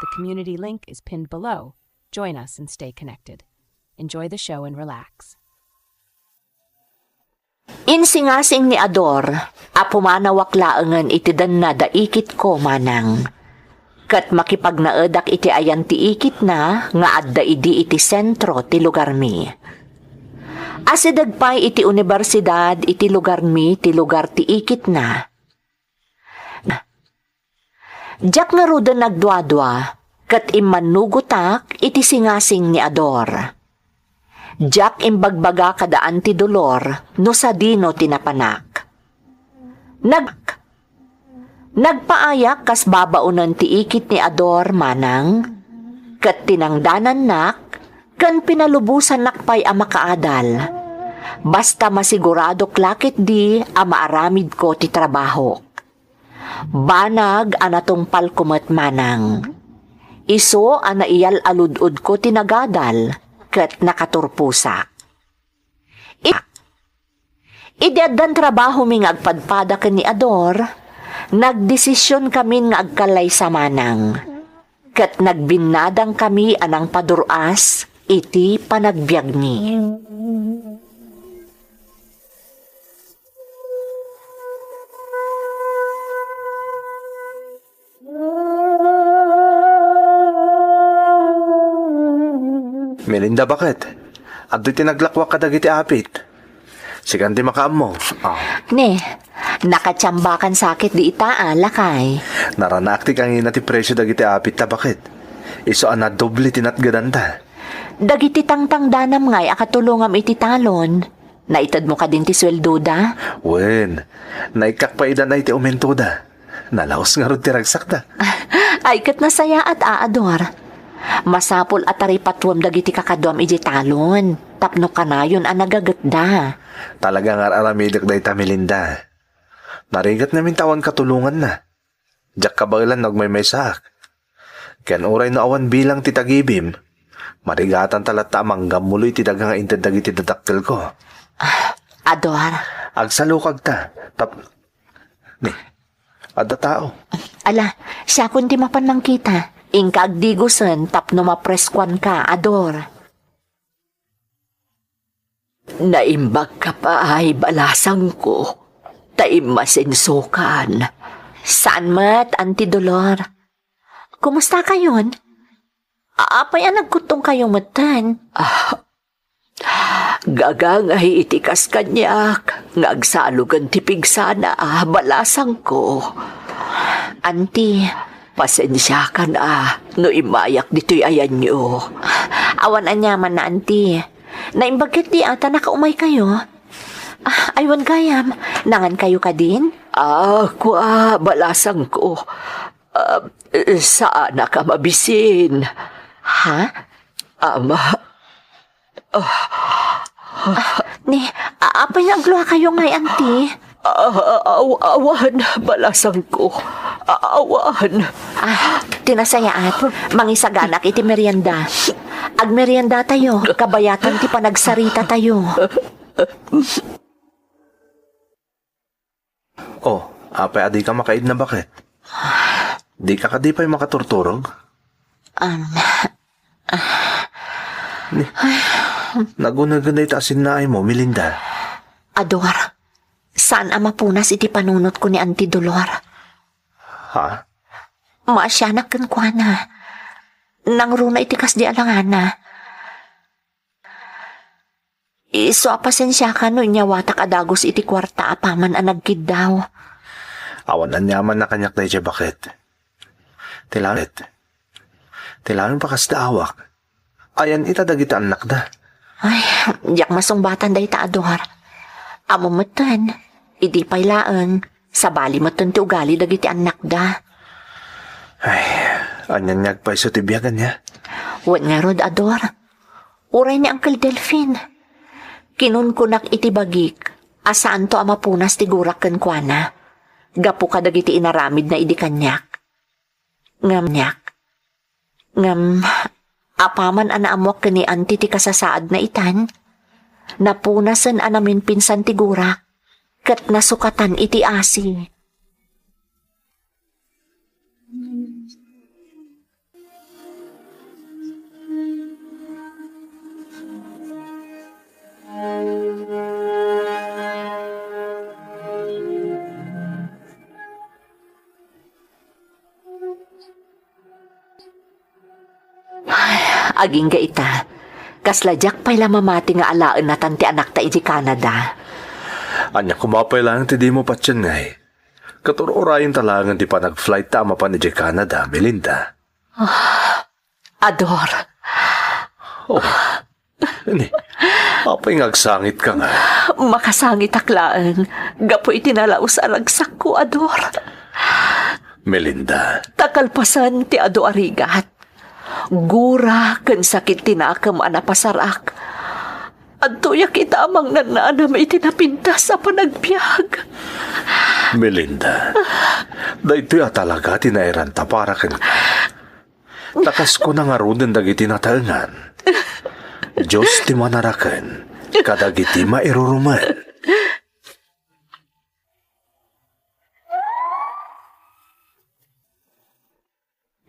The community link is pinned below. Join us and stay connected. Enjoy the show and relax. Insingasing ni Ador a pumanawak laengen iti denna da ikitko, manang. Ket makipagnaedak iti ayan ti ikitna nga adda idi iti sentro ti lugarmi. Asideg pay iti universidad iti lugarmi ti lugar ti ikitna. Diak ngaruden nagduadua, ket immannugotak iti singasing ni Ador. Diak imbagbaga kada Auntie Dolor no sadino ti napanak. Nag-, nagpaayak kas babaonen ti ikit ni Ador, manang, ket tinangdanannak ken pinalubosannak pay a makaadal. Basta masiguradok la ketdi a maaramidko ti trabahok. Banag a natungpalko met, manang. Isu a naiyal-alud-odko ti nagadal ket nakaturposak. I-, idi addan trabahomi nga agpadpada ken ni Ador, nagdesisionkamin nga agkallaysa, manang. Ket nagbinnadangkami a nangpadur-as iti panagbiagmi. Melinda, baket? Adtoy ti naglakuak kadagiti apit. Sikan ti makaammo. Ah. Ne, nakatiambakan sakit di ita, a, lakay. Naranaak ti kangina ti presio dagiti apit ta, baket? Isu a nadoble ti natgadanta. Dagiti tangtangdanam ngay a katulongam iti talon. Naitedmo kadin ti sueldoda? Wen, naikkak pay ida na iti umentoda. Nalaos ngarud ti ragsakda. Ay, ket nasayaat, a, Ador. Masapul a taripatuem dagiti kakaduam idiay talon tapno kanayon a nagagetda. Talaga nga ar-aramidek dayta, Melinda. Narigatnamin ta awan katulonganna. Diak kabaelan no agmaymaysaak. Ken uray no awan bilang ti tagibim, marigatanta latta a manggammulo iti daga nga inted dagiti dadakkelko. Ah, Ador. Agsalukagta. Tap-, ni, adda tao. Ala, siakon ti mapan mangkita. Inka agdigosen tapno mapreskuanka, Ador. Naimbagka pay, balasangko, ta immasensokan. Saan met, Auntie Dolor? Kumusta kayon? A-, apay a nagkuttongkayo metten? Ah, gagangay iti kas kaniak nga agsalugen ti pigsana, a, balasangko. Auntie. Pasensiakan, a, no immayak ditoy ayanyo. Awan aniaman na, Auntie. Naimbag ketdi a ta nakaumaykayo. Ah, aywan gayam, nangankayo kadin? Ah, kua, balasangko. Ah, saanak a mabisin. Ha? Ama. Ah, ni, a-, apay nga agluakayo ngay, Auntie? Ah, aw-, awan, balasangko. A-, awan. Ah, ti nasayaat, mangisaganak iti merienda. Agmeriendatayo, kabayatan ti panagsaritatayo. Oh, apay a dika makaidna, baket? Dika kadi pay makaturturog? Um, ni, nagunegen dayta a sinnaaymo, Melinda. Ador, saan a mapunas iti panunotko ni Auntie Dolor. Ha? Maasianak kenkuana. Nangruna iti kasdi a langana. Isu a pasensiakan no inyawatak a dagus iti kuarta apaman a nagkiddaw. Awan aniaman a kaniak daydiay, baket. Ti langit. Ti langit pakasdaawak. Ayan ita dagiti annakda. Ay, diak masungbatan dayta, Ador. Ammom metten, idi pay laeng, sabali metten ti ugali dagiti annakda. Ay, anian nga agpayso ti biag ania? Wen ngarud, Ador. Uray ni Uncle Delfin. Kinunkunak iti bagik a saanto a mapunas ti gurak kenkuana gapu kadagiti inaramidna idi kaniak. Ngem, ngem, apaman a naammuak ken ni Auntie ti kasasaadna itan, napunasen a naminpinsan ti gurak, ket nasukatan iti asi. Ay, agingga ita. Kasla diak pay la mamati nga alaennatan ti anakta idiay Canada. Ania koma pay laeng ti dimo patiennay? Ket ur-urayenta laengen ti panag-flightta a mapan idiay Canada, Melinda. Ador. Oh. Ni, apay nga agsangitka nga? Makasangitak laeng gapu iti nalaus a ragsakko, Ador. Melinda. Ta kalpasan ti adu a rigat, gura ken sakit ti nakem a napasarak, adtoyak ita a mangnananam iti napintas a panagbiag. Melinda, daytoy a talaga ti nairanta para kenka. Ta kas kuna ngaruden dagiti nataengan, Dios ti manaraken kadagiti mairurumen.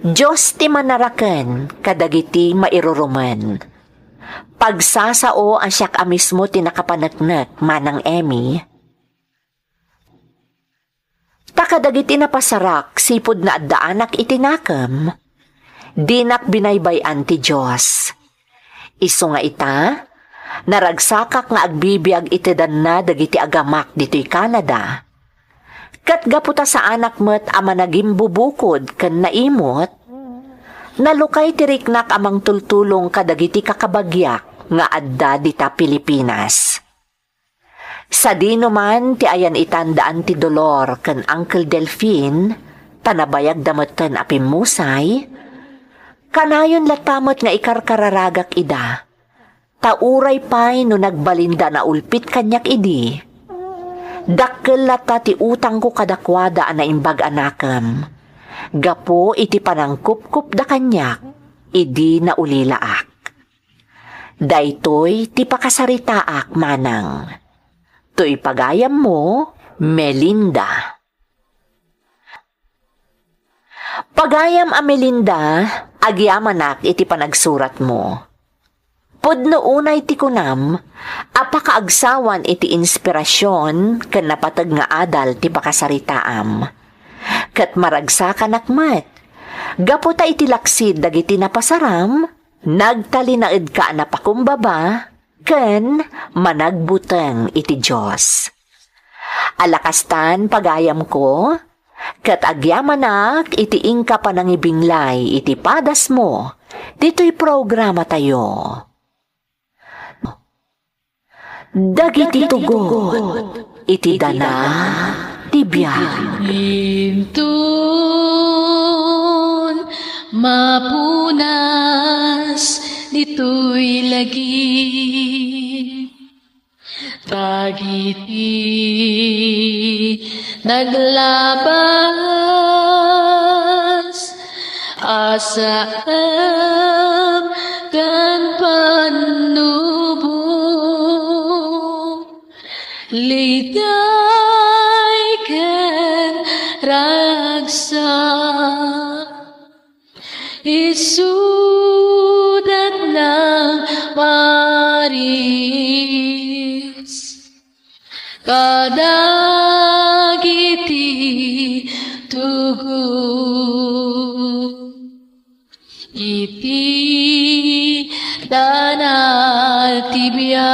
Dios ti manaraken kadagiti mairurumen. Pagsasao a siak a mismo ti nakapaneknek, Manang Emmy. Ta kadagiti napasarak sipud naaddaanak iti nakem, dinak binaybay-an ti Dios. Isu nga ita, naragsakak nga agbibiag iti danna dagiti agamak ditoy Canada. Ket gapu ta saanak met a managimbubukod ken naimut, nalukay ti riknak a mangtultulong kadagiti kakabagiak nga adda dita Pilipinas. Sadino man ti ayan-itandaan ti Dolor ken Uncle Delfin, ta nabayagda metten a pimmusay, kanayon latta met nga ikarkararagak ida. Ta uray pay no nagbalinda a naulpit kaniak idi, dakkel latta ti utangko kadakuada a naimbag a nakem, gapu iti panangkupkupda kaniak idi naulilaak. Daytoy ti pakasaritaak, Manang. To ipagayammo, Melinda. Pagayam a Melinda, agyamanak iti panagsuratmo. Pudno unay ti kunam a pakaagsawan iti inspirasyon ken napateg nga adal ti pakasaritaam. Ket maragsakanak met, gapu ta iti laksid dagiti napasaram, nagtalinaedka a napakumbaba ken managbuteng iti Dios. Ala kastan, pagayamko, ket agyamanak iti inka panangibinglay iti padasmo ditoy programatayo. Dagiti tugot iti dana ti biag. Inton mapunas ditoy lagip, dagiti naglabas a saem ken pannubo, liday ken ragsak. Isudat nang maris kadagiti tugot iti dana ti biag.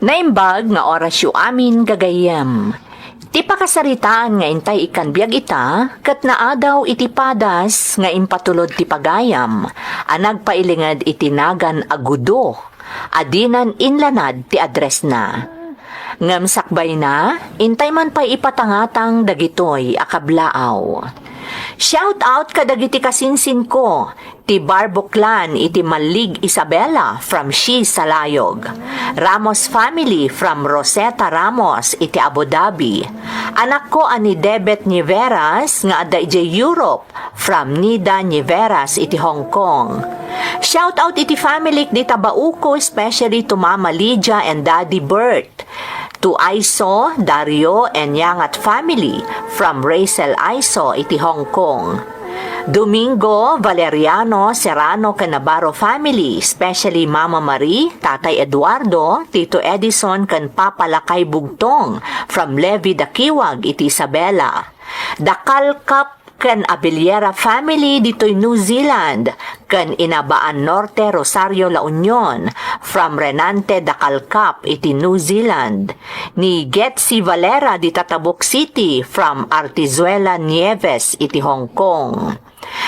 Naimbag nga orasyo amin, gagayyem. Ti pakasaritaan nga intay ikkan biag ita, ket naadaw iti padas nga impatulod ti pagayam a nagpailinged iti nagan a Gudo a dinan inlanad ti addressna. Ngem sakbayna, intay man pay ipatangatang dagitoy a kablaaw. Shout out kadagiti kasinsinko, ti Barbo clan iti Malig, Isabela, from Shi Salayog. Ramos family from Rosetta Ramos iti Abu Dhabi. Anakko a ni Debet Niveras nga adda idiay Europe, from Nida Niveras iti Hong Kong. Shout out iti family di Tabauco, especially to Mama Lydia and Daddy Bert. To Aiso, Dario, and Yangat family from Rachel Aiso iti Hong Kong. Domingo, Valeriano, Serrano, ken Navarro family, especially Mama Marie, Tatay Eduardo, Tito Edison, ken Papa Lakay Bugtong from Levi Dakiwag iti Isabela. Dakal Cup ken Abellera family ditoy New Zealand, ken Inabaan Norte, Rosario, La Union, from Renante Dacalcap iti New Zealand, ni Getsi Valera di Tatabok City, from Artizuela, Nieves iti Hong Kong.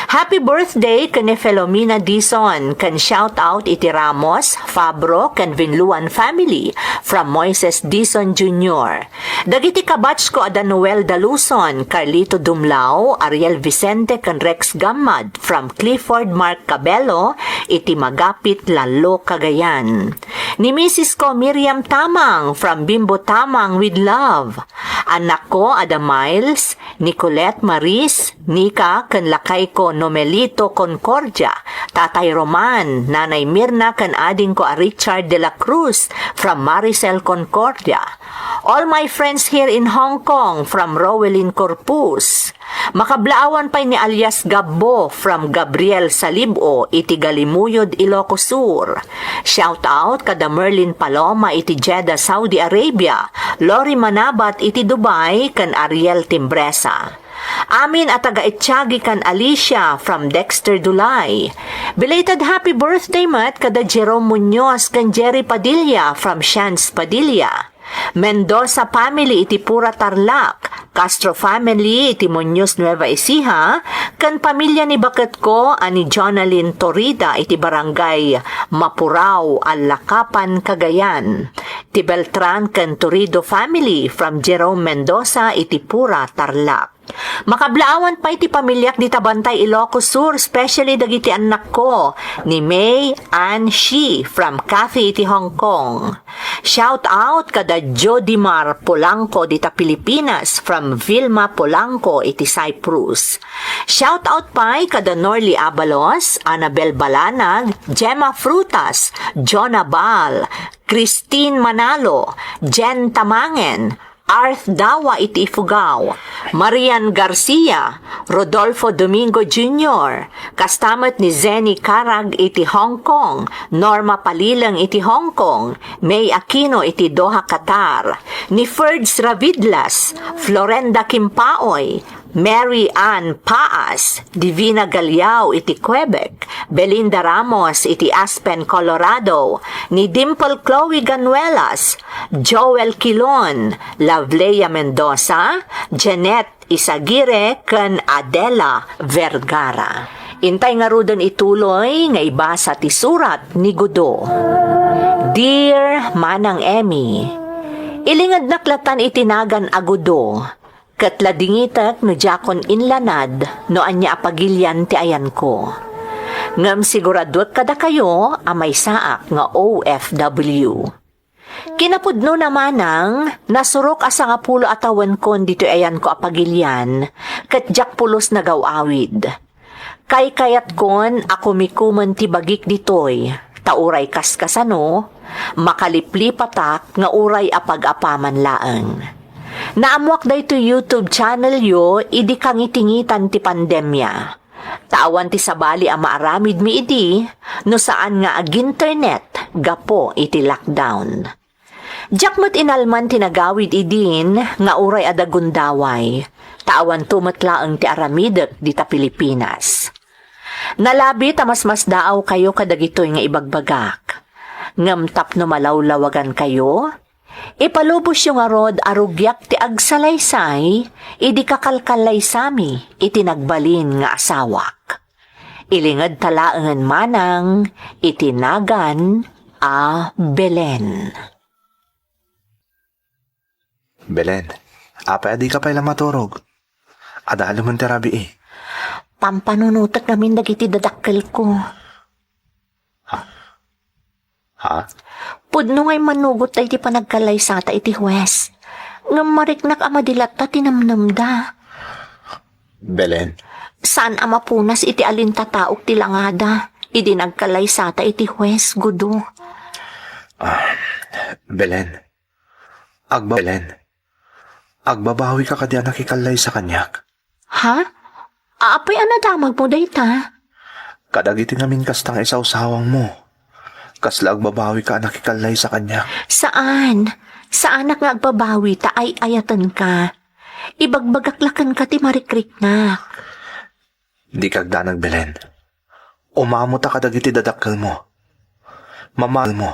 Happy birthday ken ni Filomena Dizon, ken shout out iti Ramos, Fabro, ken Vinluan family from Moises Dizon Junior. Dagiti kabatchko a da Noel Daluson, Carlito Dumlao, Ariel Vicente, ken Rex Gammad from Clifford Mark Cabello iti Magapit, Lalo, Cagayan. Ni Misis ko Miriam Tamang from Bimbo Tamang with love. Anakko a da Miles, Nicolette Maris, Nika ken lakayko Nomelito Concordia, Tatay Roman, Nanay Mirna ken adingko a Richard de la Cruz from Maricel Concordia. All my friends here in Hong Kong from Rowelyn Corpus. Makablaawan pay ni alias Gabbo from Gabriel Salib-o iti Galimuyod, Ilocos Sur. Shout out kada Merlin Paloma iti Jeddah, Saudi Arabia, Lori Manabat iti Dubai, ken Ariel Timbresa. Amin a taga-Etiagi ken Alicia from Dexter, Dulay. Belated happy birthday met kada Jerome Muñoz ken Jerry Padilla from Shans, Padilla. Mendoza family iti Pura, Tarlac, Castro family iti Muñoz, Nueva Ecija, ken pamilya ni baketko a ni Jonalyn Torida iti Barangay Mapurao, Allacapan, Cagayan. Ti Beltran ken Torido family from Jerome Mendoza iti Pura, Tarlac. Makablaawan pay ti pamiliak dita Bantay, Ilocos Sur, especially dagiti annakko, ni May Ann Shi from Cathy iti Hong Kong. Shout out kada Jodimar Polanco dita Pilipinas from Vilma Polanco iti Cyprus. Shout out pay kada Norly Abalos, Annabel Balanag, Gemma Frutas, Jonah Bal, Christine Manalo, Jen Tamangen, Arth Dawa iti Ifugao, Marian Garcia, Rodolfo Domingo Junior, kasta met ni Zenny Carag iti Hong Kong, Norma Palileng iti Hong Kong, May Aquino iti Doha, Qatar, ni Ferds Ravidlas, Florenda Kimpaoy, Mary Ann Paas, Divina Galiao iti Quebec, Belinda Ramos iti Aspen, Colorado, ni Dimple Chloe Ganuelas, Joel Quilon, Lavlea Mendoza, Jeanette Isagire, ken Adela Vergara. Intay ngaruden ituloy nga ibasa ti surat ni Gudo. Dear Manang Emmy, ilingednak latan iti nagan a Gudo, ket ladingitek no diakon inlanad no ania a pagilian ti ayanko. Ngem siguraduek kadakayo a maysaak nga O F W. Kinapudnona manang, nasurok a sangapulo a tawenkon ditoy ayanko a pagilian, ket diak pulos nagaw-awid. Kaykayatkon a kumikumen ti bagik ditoy, ta uray kaskasano, makaliplipatak nga uray apag-apaman laeng. Naammoak daytoy YouTube channel yo idi kangitingitan ti pandemia. Ta awan ti sabali a maaramidmi idi no saan nga ag-internet gapu iti lockdown. Diak met inalman ti nagawid idin nga uray adda gundaway, ta awanto met laeng ti aramidek dita Pilipinas. Nalabi ta masmasdaawkayo kadagitoy nga ibagbagak. Ngem tapno malawlawagankayo, ipalubosyo ngarud a rugiak ti agsalaysay idi kakalkallaysami iti nagbalin nga asawak. Ilingedta laengen manang iti nagan a Belen. Belen, apay a dika pay la maturog? Adda aldaw ti rabii. Pampanunotek ngamin dagiti dadakkelko. Ha? Ha? Pudno nga immanugot daydi panagkallaysata iti hues. Ngem mariknak a madi latta ti nemnemda. Belen. Saan a mapunas iti alintataok ti langada idi nagkallaysata iti hues, Gudo. Ah, Belen. Agba-, Belen. Agbabawika kadi a nakikallaysa kaniak? Ha? Apay a nadamagmo dayta? Kadagiti ngamin kasta nga isaw-sawangmo, kasla agbabawika a nakikallaysa kaniak? Saan. Saanak nga agbabawi ta ay-ayatenka. Ibagbagak la kenka ti marikriknak. Dika agdanag, Belen. Umamota kadagiti dadakkelmo. Mama-, mo.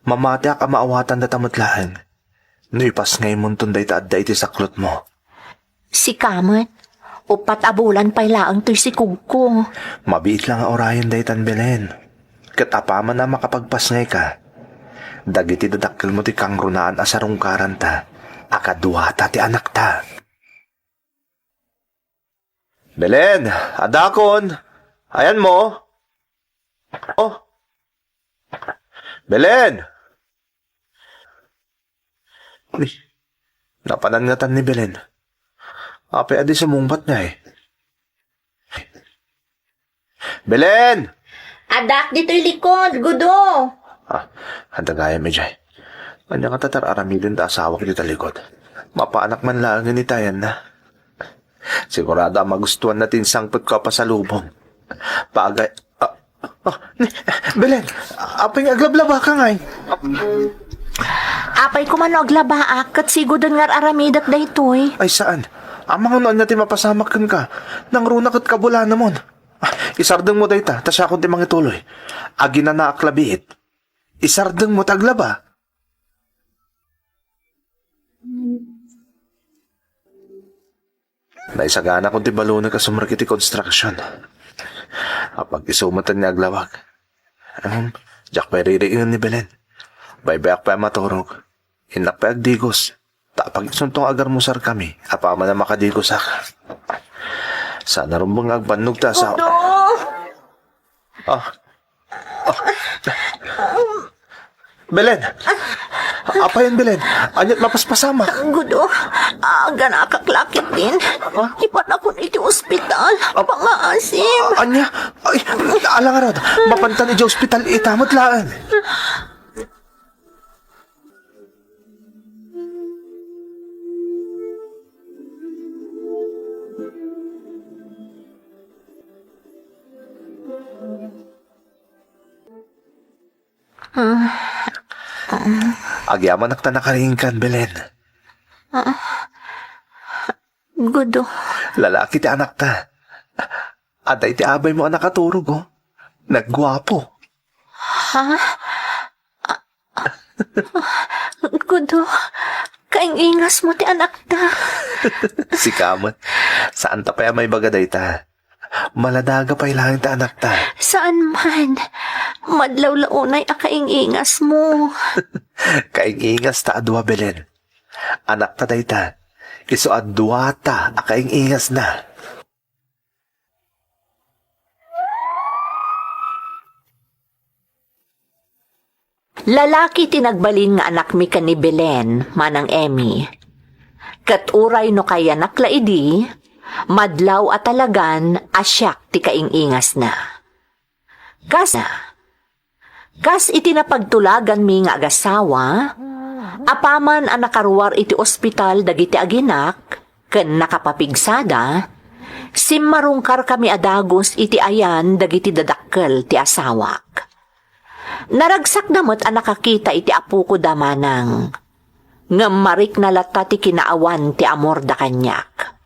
Mamatiak a maawatandata met laeng no ipasngaymonton dayta adda iti saklotmo. Sika met, uppat a bulan pay laeng toy sikugko. Mabiit la nga urayen daytan, Belen. Ket apaman a makapagpasngayka, dagiti dadakkelmo ti kangrunaan a sarungkaranta a kaduata ti anakta. Belen, adakon. Ayanmo? Oh. Belen! Ni, napanan ngatan ni Belen. Apay a di sumungbat ngay? Belen! Addak ditoy likod, Gudo. Ah, adda gayam idiay. Ania nga tatar aramiden ta asawak dita likod? Mapaanak man laengen itayanna. Sigurado a magustuanna ti insangpetko a pasalubong. Pagay, ah, ah, ni, Belen, apay nga aglablabaka ngay? Apay koma no aglabaak, ket siguden nga ar-aramidek daytoy. Ay, saan. Amangan no ania ti mapasamak kenka. Nangruna ket kabulanamon. Ah, isardengmo dayta, ta siakon ti mangituloy. Aginanaak labiit. Isardengmo ta aglaba. Naisaganakon ti balonek a sumrek iti konstruksion. Apag-isu met nga aglawag. Em, diak pay ririingen ni Belen. Baybayak pay a maturog. Innak pay agdigos. Ta apag-isunto nga agarmusarkami, apaman a makadigosak. Saan a rumbeng nga agbannog ti asawa. Gudo! Ah. Ah. Belen! Apayen, Belen? Ania't mapaspasamak? Gudo, aganakak la ketdin. Ah? Ipanakon iti ospital. Ah. Pangaasim. Ah, ania? Ay, ala ngarud. Mapantan iti ospital, ita met laeng. Agyamanak ta nakariingkan, Belen. Gudo. Lalaki ti anakta. Adda iti abaymo a nakaturog, oh. Nagguapo. Ha? Gudo, kaing-ingasmo ti anakta. Sika met, saanta pay a maibaga dayta. Maladaga pay laeng ti anakta. Saan man. Madlawla unay a kaing-ingasmo. Kaing-ingasta a dua, Belen. Anakta dayta. Isu a duata a kaing-ingasna. Lalaki ti nagbalin nga anakmi ken ni Belen, Manang Emmy. Ket uray no kayanak la idi, madlaw a talagan a siak ti kaing-ingasna. Kas, kas iti napagtulaganmi nga agasawa, apaman a nakaruar iti ospital dagiti aginak ken nakapapigsada, simmarungkarkami a dagus iti ayan dagiti dadakkel ti asawak. Naragsakda met a nakakita iti apoko da manang. Ngem marikna latta ti kinaawan ti amorda kaniak.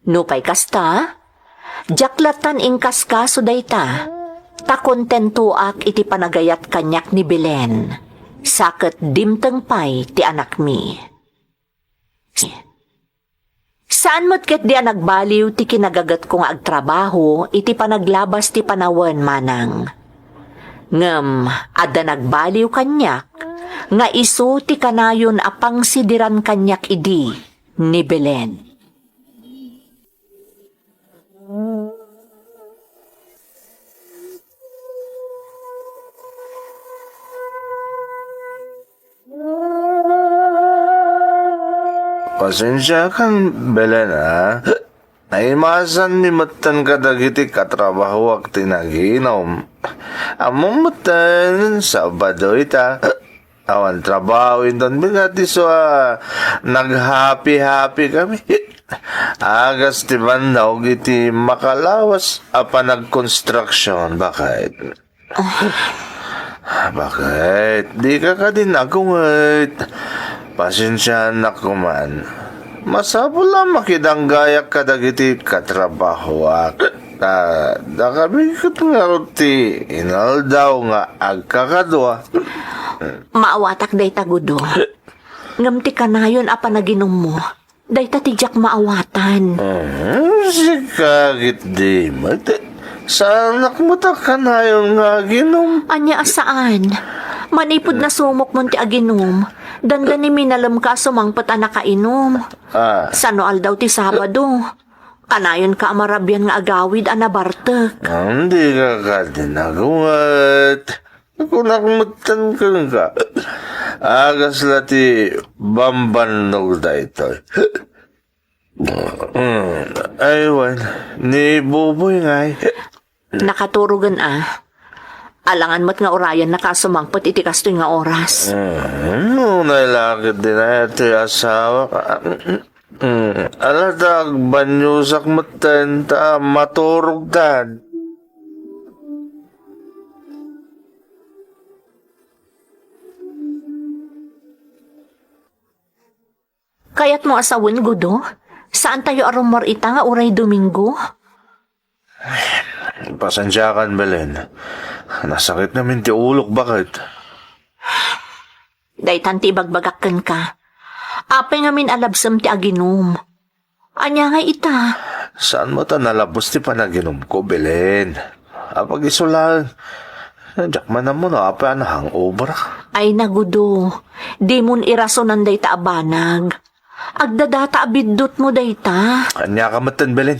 Nupay kasta, diak lattan inkaskaso dayta, ta kontentoak iti panagayat kaniak ni Belen, sa ket dimteng pay ti anakmi. Saan met ketdi a nagbaliw ti kinagagetko nga agtrabaho iti panaglabas ti panawen manang. Ngem adda nagbaliw kaniak nga isu ti kanayon a pangsidiran kaniak idi ni Belen. Pasensiakan, Belen, a. Naimasanmi metten kadagiti katrabahoak ti naginom. Ammom metten, Sabado ita. Awan trabaho inton bigat isu a naghapi-hapi kami. Agas ti bannog iti makalawas a panagkonstruksyon, baket. Baket, dika kadin agunget. Pasensianak koman. Masapul a makidanggayak kadagiti katrabahoak. Ta, dakami ket ngarud ti inaldaw nga agkakadua. Maawatak dayta, Gudo. Ngem ti kanayon a panaginummo, dayta ti diak maawatan. Mhm, sika ketdi met. Saanak met a kanayon nga aginum. Ania a saan? Manipud nasumokmon ti aginum, dandani minalemka a sumangpet a nakainum. Ah. Sano aldaw ti Sabado? Kanayonka a marabian nga agawid a nabartek. Ngem dika kadi nagunget. Kunak metten kenka. Agasla ti bambannog daytoy. Mm, ay, wen, ni Buboy ngay. Nakaturogen a. Alangan met nga urayennaka a sumangpet iti kastoy nga oras. Mm, unay la ketdi nay ti asawak. Mm, ala ta agbaniosak metten ta maturogtan. Kayatmo a sawen, Gudo? Saantayo a rummuar ita nga uray Domingo? Pasensiakan, Belen. Nasakit ngamin ti ulok, baket. Daytan ti ibagbagak kenka. Apay ngamin a labsem ti aginum? Ania ngay ita? Saan met a nalabes ti panaginumko, Belen? Apag-iso laeng. Diak man ammo no apay a na-hangover. Ay, Gudo, dimon irasonan dayta a banag. Agdadata a biddutmo dayta. Ania ka metten, Belen?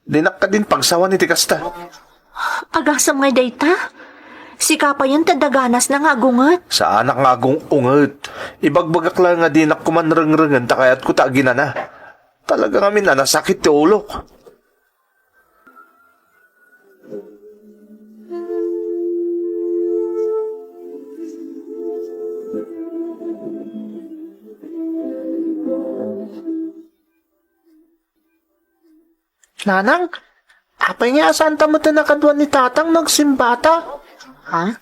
Dinak kadin pagsawan iti kasta. Agasem ngay dayta? Sika payen ti adda ganasna nga agunget. Saanak nga agung-unget. Ibagbagak laeng nga dinak koma rengrengen ta kayatko ta aginana. Talaga ngamin a nasakit ti ulok. Nanang, apay nga a saanta met a nakaduan ni tatang no agsimbata? Ha?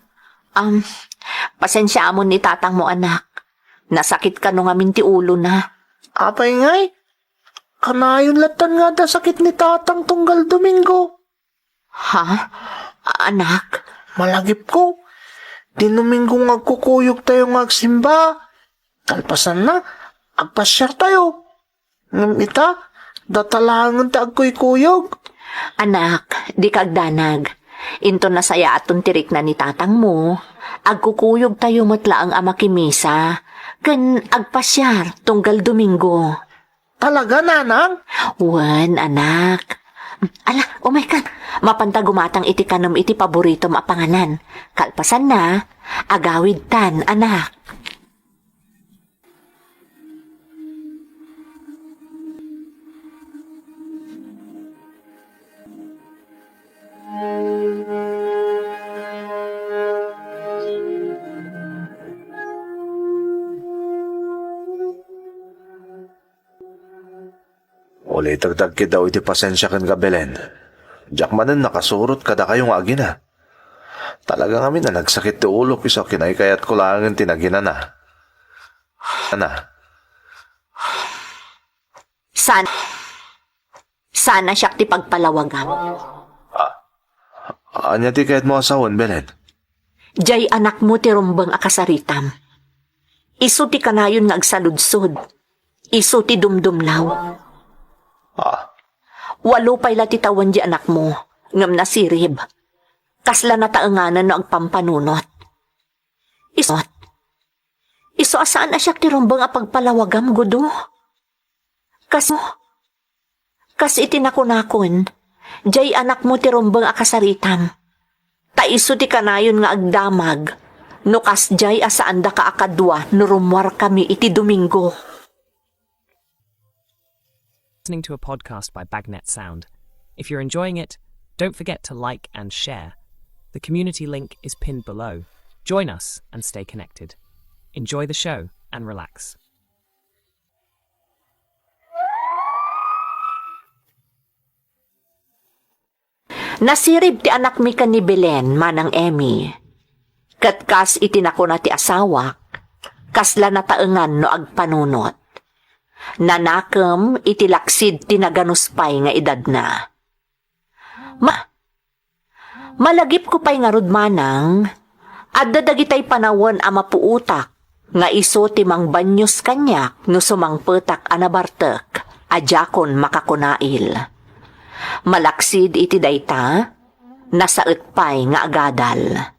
Um, pasensiaamon ni tatangmo, anak. Nasakit kano ngamin ti ulona. Apay ngay? Kanayon lattan nga adda sakit ni tatang tunggal Domingo. Ha? Anak? Malagipko. Ti Domingo nga agkukuyogtayo nga agsimba. Kalpasanna, agpasiartayo. Ngem ita, data laengen ti agkuykuyog. Anak, dika agdanag. Inton nasayaaton ti rikna ni tatangmo, agkukuyogtayo met laeng a makimisa ken agpasiar tunggal Domingo. Talaga, Nanang? Wen, anak. Ala, umaykan. Mapanta gumatang iti kanem iti paboritom a panganan. Kalpasanna, agawidtan, anak. Ulitek dagiti daw iti pasensia kenka, Belen. Diak manen nakasurot kadakayo nga agina. Talaga ngamin a nagsakit ti ulok isu a kinaykayatko laengen ti naginana. Ana. San-, sana siak ti pagpalawagam. Ah, ania ti kayatmo a sawen, Belen? Jay anakmo ti rumbeng a kasaritam. Isu ti kanayon nga agsaludsod. Isu ti dumdumlaw. Ah. Walo pay la ti tawen di anakmo, ngem nasirib. Kasla nataenganan no agpampanunot. Isu, isu a saan a siak ti rumbeng a pagpalawagam, Gudo. Kas, kas iti nakunakon, jay anakmo ti rumbeng a kasaritam. Ta isu ti kanayon nga agdamag, no kasjay a saandaka a kadua no rummuarkami iti Domingo. Listening to a podcast by Bagnet Sound. If you're enjoying it, don't forget to like and share. The community link is pinned below. Join us and stay connected. Enjoy the show and relax. Nasirib ti anakmi ken ni Belen, Manang Emmy. Ket kas iti nakuna ti asawak, kasla nataengan no agpanunot. Nanakem iti laksid ti naganus pay nga edadna. Ma-, malagipko pay ngarud manang, adda dagitay panawen a mapuotak nga isu ti mangbanyos kaniak no sumangpetak a nabartek a diakon makakunail. Malaksid iti dayta, nasaet pay nga agadal.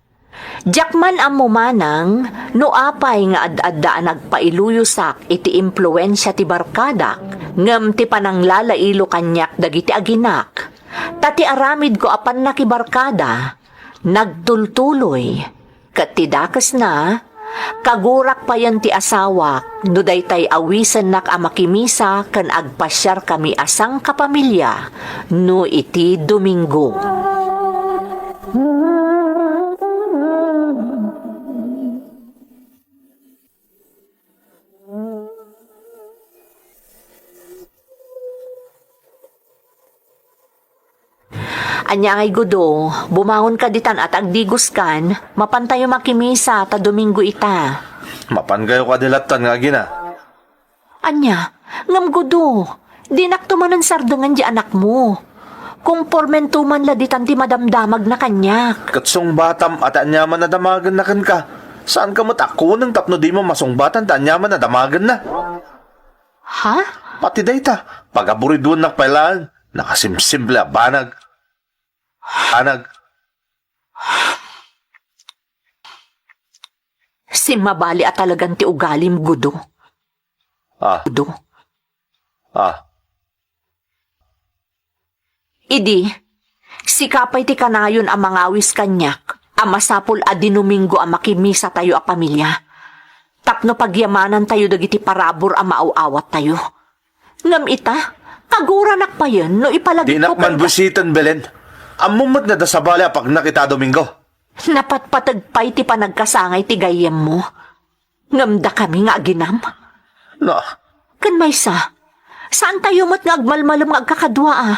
Diak man ammo manang no apay nga ad-adda a nagpailuyosak iti impluensia ti barkadak ngem ti pananglalailo kaniak dagiti aginak, ta ti aramidko a pannakibarkada nagtultuloy, ket ti dakesna, kagurak payen ti asawak no daytay awisennak a makimisa ken agpasiarkami a sangkapamilya no iti Domingo. Ania ngay, Gudo, bumangonka ditan a ta agdigoskan, mapantayo makimisa ta Domingo ita. Mapankayo kadi lattan nga agina. Ania? Ngem Gudo, dinakto manen sardengen di anakmo. Kompormento man la ditan ti madamdamagna kaniak. Ket sungbatam a ta aniaman a damagenna kenka. Saanka met a kuneng tapno dimo masungbatan ta aniaman a damagenna. Ha? Pati dayta, pagaburiduennak pay laeng, nakasimsimple a banag. Banag. Simmabali a talagan ti ugalim, Gudo. Ah. Gudo. Ah. Idi, sika pay ti kanayon a mangawis kaniak a masapul a dinominggo a makimisatayo a pamilya tapno pagyamanantayo dagiti parabur a maaw-awattayo. Ngem ita, kaguranak payen no ipalagipko. Dinak man buisiten, Belen. Ammom met nga adda sabali a pagnak ita a Domingo. Napatpateg pay ti panagkasangay ti gayyemmo. Ngem dakami nga aginam? Na. Ken maysa, saantayo met nga agmalmalem nga agkakadua a.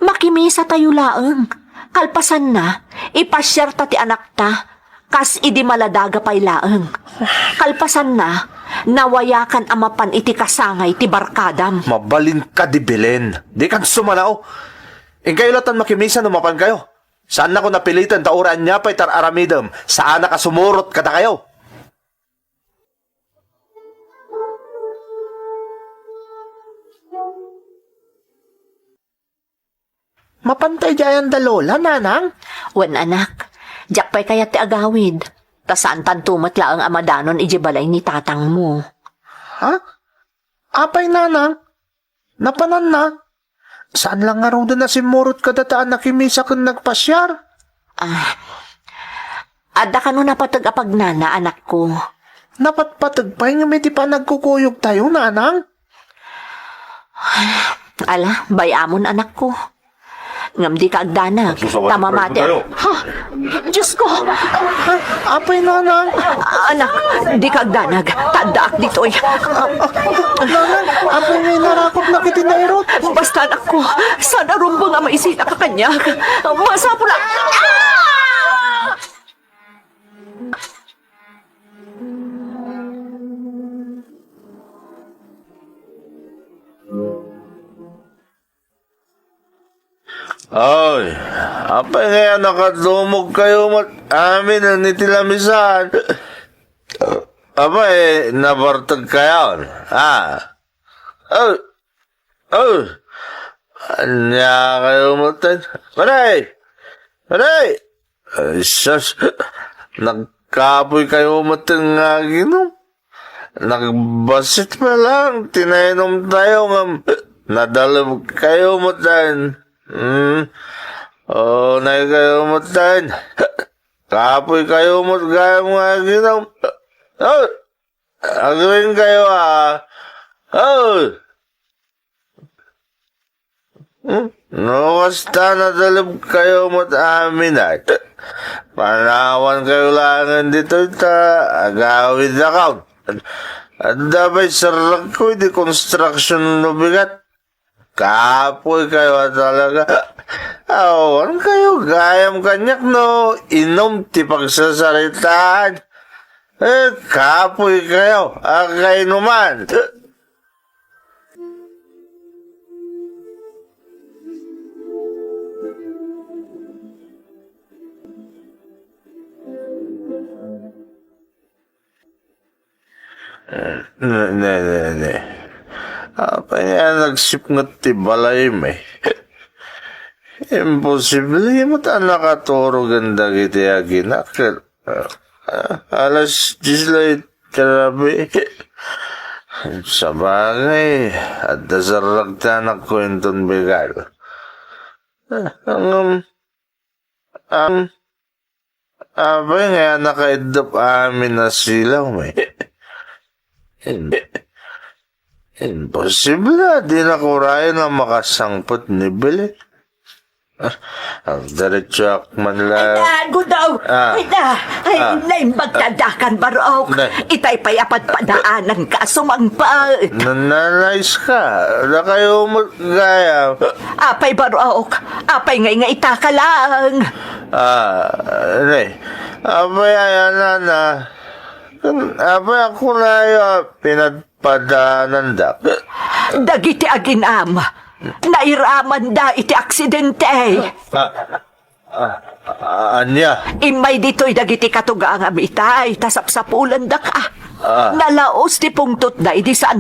Makimisatayo laeng. Kalpasanna, ipasiarta ti anakta, kas idi maladaga pay laeng. Kalpasanna, nawayakan a mapan iti kasangay ti barkadam. Mabalinka di Belen. Dikan sumanao. Inkayo latan makimisa no mapankayo. Saannako napiliten ta uray ania pay ti ar-aramidem, saanak a sumurot kadakayo. Mapanta idiay anda Lola, Nanang? Wen, anak. Diak pay kayat ti agawid. Ta saantanto met laeng a madanon idiay balay ni tatangmo. Ha? Apay, Nanang? Napananna? Saan la ngaruden a simmurot kadata a nakimisa ken nagpasiar? Ah, adda kano napateg a pagnana, anakko? Napatpateg pay ngem iti panagkukuyogtayo, Nanang? Ala, bay-amon, anakko. Ngem dika agdanag, ta mamati. Ha? Diosko! Apay, Nanang? Anak, dika agdanag, ta addaak ditoy. Nanang, apay nga inarakopnak iti nairut? Basta, anakko, saan a rumbeng a maisilak a kaniak. Masapul a... Ah! Oy, apay ngay a nakadumogkayo met amin iti lamisaan? Apay, nabartegkayon? Ah. Oh, oh. Ania kayo met? Maray! Maray! Ay, sus. Nagkapoy kayo met nga aginom. Nagbasit pa lang, tinainom tayo ngem nadaleb kayo met. Hmm. Oh, nay kayo met. Kapoy kayo met gayam nga aginom. Oh, agring kayo, ah. Oh. Hmm? No, basta nadaleb kayo met amin ay. Panawan kayo laengen ditoy ta agawid akaw. Adda pay serrekko iti construction no bigat. Kapoy kayo a talaga. Awan kayo gayam kaniak no inom ti pagsasaritaan. Eh, kapoy kayo a kainuman. Ne, ne, ne, ne. Apay nga nagsipnget ti balaymi? Imposible met a nakaturogen dagiti aginak. Ah, alas dies la iti rabii. Sabagay, adda sarrag ti anakko inton bigat. Ah, ngem, am, apay nga nakaiddep amin a silawmi? Im-, imposible a dinak urayen a makasangpet ni Billy. Ah, agdiretsoak man la. Ay, na, gudaw! Ah. Ay, na! Ay, Ah. naimbag ta dakan, Barok! Nay. Itay pay a padpadaananka a sumangpet! Na-, nanayska. Dakayo met gayam. Apay, Barok! Apay ngay nga itaka lang! Ah, nay. Apay, ay, anana. Apay, ako na yo, pinad- Padaanandak. Dagiti aginam, nairamanda iti aksidente. Ah, ah, ah, ania? Immay ditoy dagiti katugangam itay, ta sapsapulandak, ah. Ah. Nalaos ti pungtotda idi saan